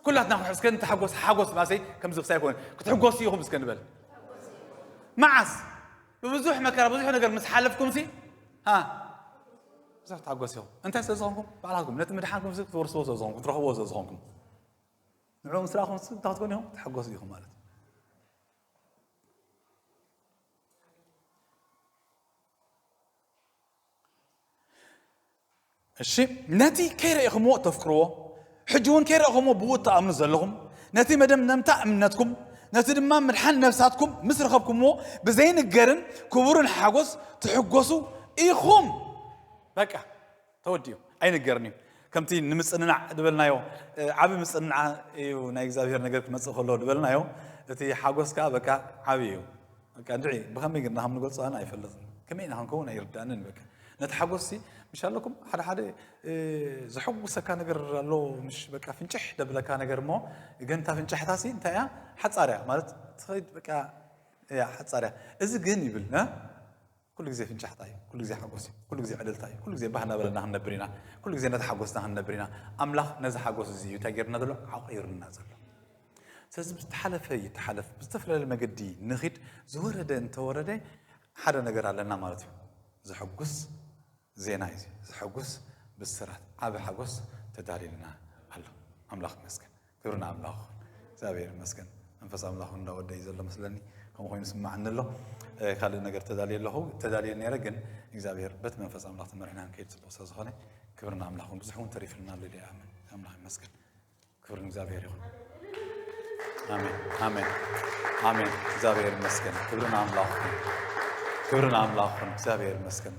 ኩላትና ክንሕዝ ከ ንተሓጎስ፣ ሓጎስ ማሰይ ከምዚ ክሳይ ኮነ ክትሕጎስ ኢኹም እስከ ንበል። መዓስ? ብብዙሕ መከራ፣ ብዙሕ ነገር ምስ ሓለፍኩም ሲ፣ ሃ፣ ብዙሕ ትሓጎስ ኢኹም። እንታይ ስለ ዝኾንኩም? ባዕላትኩም ነቲ ምድሓንኩም ሲ ክትወርስዎ ስለ ዝኾንኩም፣ ክትረኽብዎ ስለ ዝኾንኩም። ንዕኡ ምስ ረኣኹም ሲ እንታይ ክትኮኑ ኢኹም? ትሕጎሱ ኢኹም ማለት እዩ። እሺ፣ ነቲ ከይረእኹምዎ እተፍቅርዎ፣ ሕጂ እውን ከይረእኹምዎ ብኡ እትኣምኑ ዘለኹም፣ ነቲ መደምደምታ እምነትኩም፣ ነቲ ድማ ምድሓን ነፍሳትኩም ምስ ረኸብኩምዎ፣ ብዘይንገርን ክቡርን ሓጎስ ትሕጎሱ ኢኹም። በቃ፣ ተወዲኡ። ኣይንገርን እዩ። ከምቲ ንምጽንናዕ ዝበልናዮ፣ እ፣ ዓቢ ምጽንናዕ እዩ ናይ እግዚኣብሔር ነገር ክመጽእ ከሎ ዝበልናዮ፣ እቲ ሓጎስ ከኣ በቃ ዓቢ እዩ። በቃ እንድዒ ብኸመይ ግን ከም ንገልጾ ኣነ ኣይፈልጥን። ከመይ ኢና ክንከውን ኣይርዳእንን። በቃ ነቲ ሓጎስ ሲ ምሽ ኣለኩም ሓደ ሓደ፣ እ፣ ዘሐጉሰካ ነገር ኣሎ፣ ምሽ በቃ ፍንጭሕ ደብለካ ነገር እሞ፣ ግን እታ ፍንጫሕታ ሲ እንታይ እያ? ሓጻር እያ ማለት ትኸይድ በቃ እያ ሓጻር እያ። እዚ ግን ይብል፣ እ? ኩሉ ግዜ ፍንጫሕታ እዩ፣ ኩሉ ግዜ ሓጎስ እዩ፣ ኩሉ ግዜ ዕልልታ እዩ፣ ኩሉ ግዜ ባህ እናበለና ክንነብር ኢና፣ ኩሉ ግዜ ነቲ ሓጎስና ክንነብር ኢና። ኣምላኽ ነዚ ሓጎስ እዚ እዩ እንታይ ጌርና ዘሎ? ዓቑርና ዘሎ። ስለዚ ብዝተሓለፈ ይተሓለፍ፣ ብዝተፈላለየ መገዲ ንኺድ፣ ዝወረደ እንተወረደ ሓደ ነገር ኣለና ማለት እዩ። ዘሐጉስ ዜና እዩ፣ ዘሐጉስ ብስራት፣ ዓቢ ሓጎስ ተዳልዩልና ኣሎ። ኣምላኽ ይመስገን። ክብሪ ንኣምላኽ ይኹን። እግዚኣብሔር ይመስገን። መንፈስ ኣምላኽ እውን እንዳወደይ ዘሎ መስለኒ፣ ከምኡ ኮይኑ ስምዓኒ ኣሎ። እ፣ ካልእ ነገር ተዳልየ ኣለኹ፣ ተዳልየ ነይረ፣ ግን እግዚኣብሔር በቲ መንፈስ ኣምላኽ ተመሪሕና ንከይድ ጽቡቕ ስለ ዝኾነ፣ ክብሪ ንኣምላኽ ይኹን። ብዙሕ እውን ተሪፍልና ኣሎ፣ ሊኣምን ኣምላኽ ይመስገን። ክብሪ ንእግዚኣብሔር ይኹን። ኣሜን፣ ኣሜን፣ ኣሜን። እግዚኣብሔር ይመስገን። ክብሪ ንኣምላኽ ይኹን። ክብሪ ንኣምላኽ ይኹን። እግዚኣብሔር ይመስገን።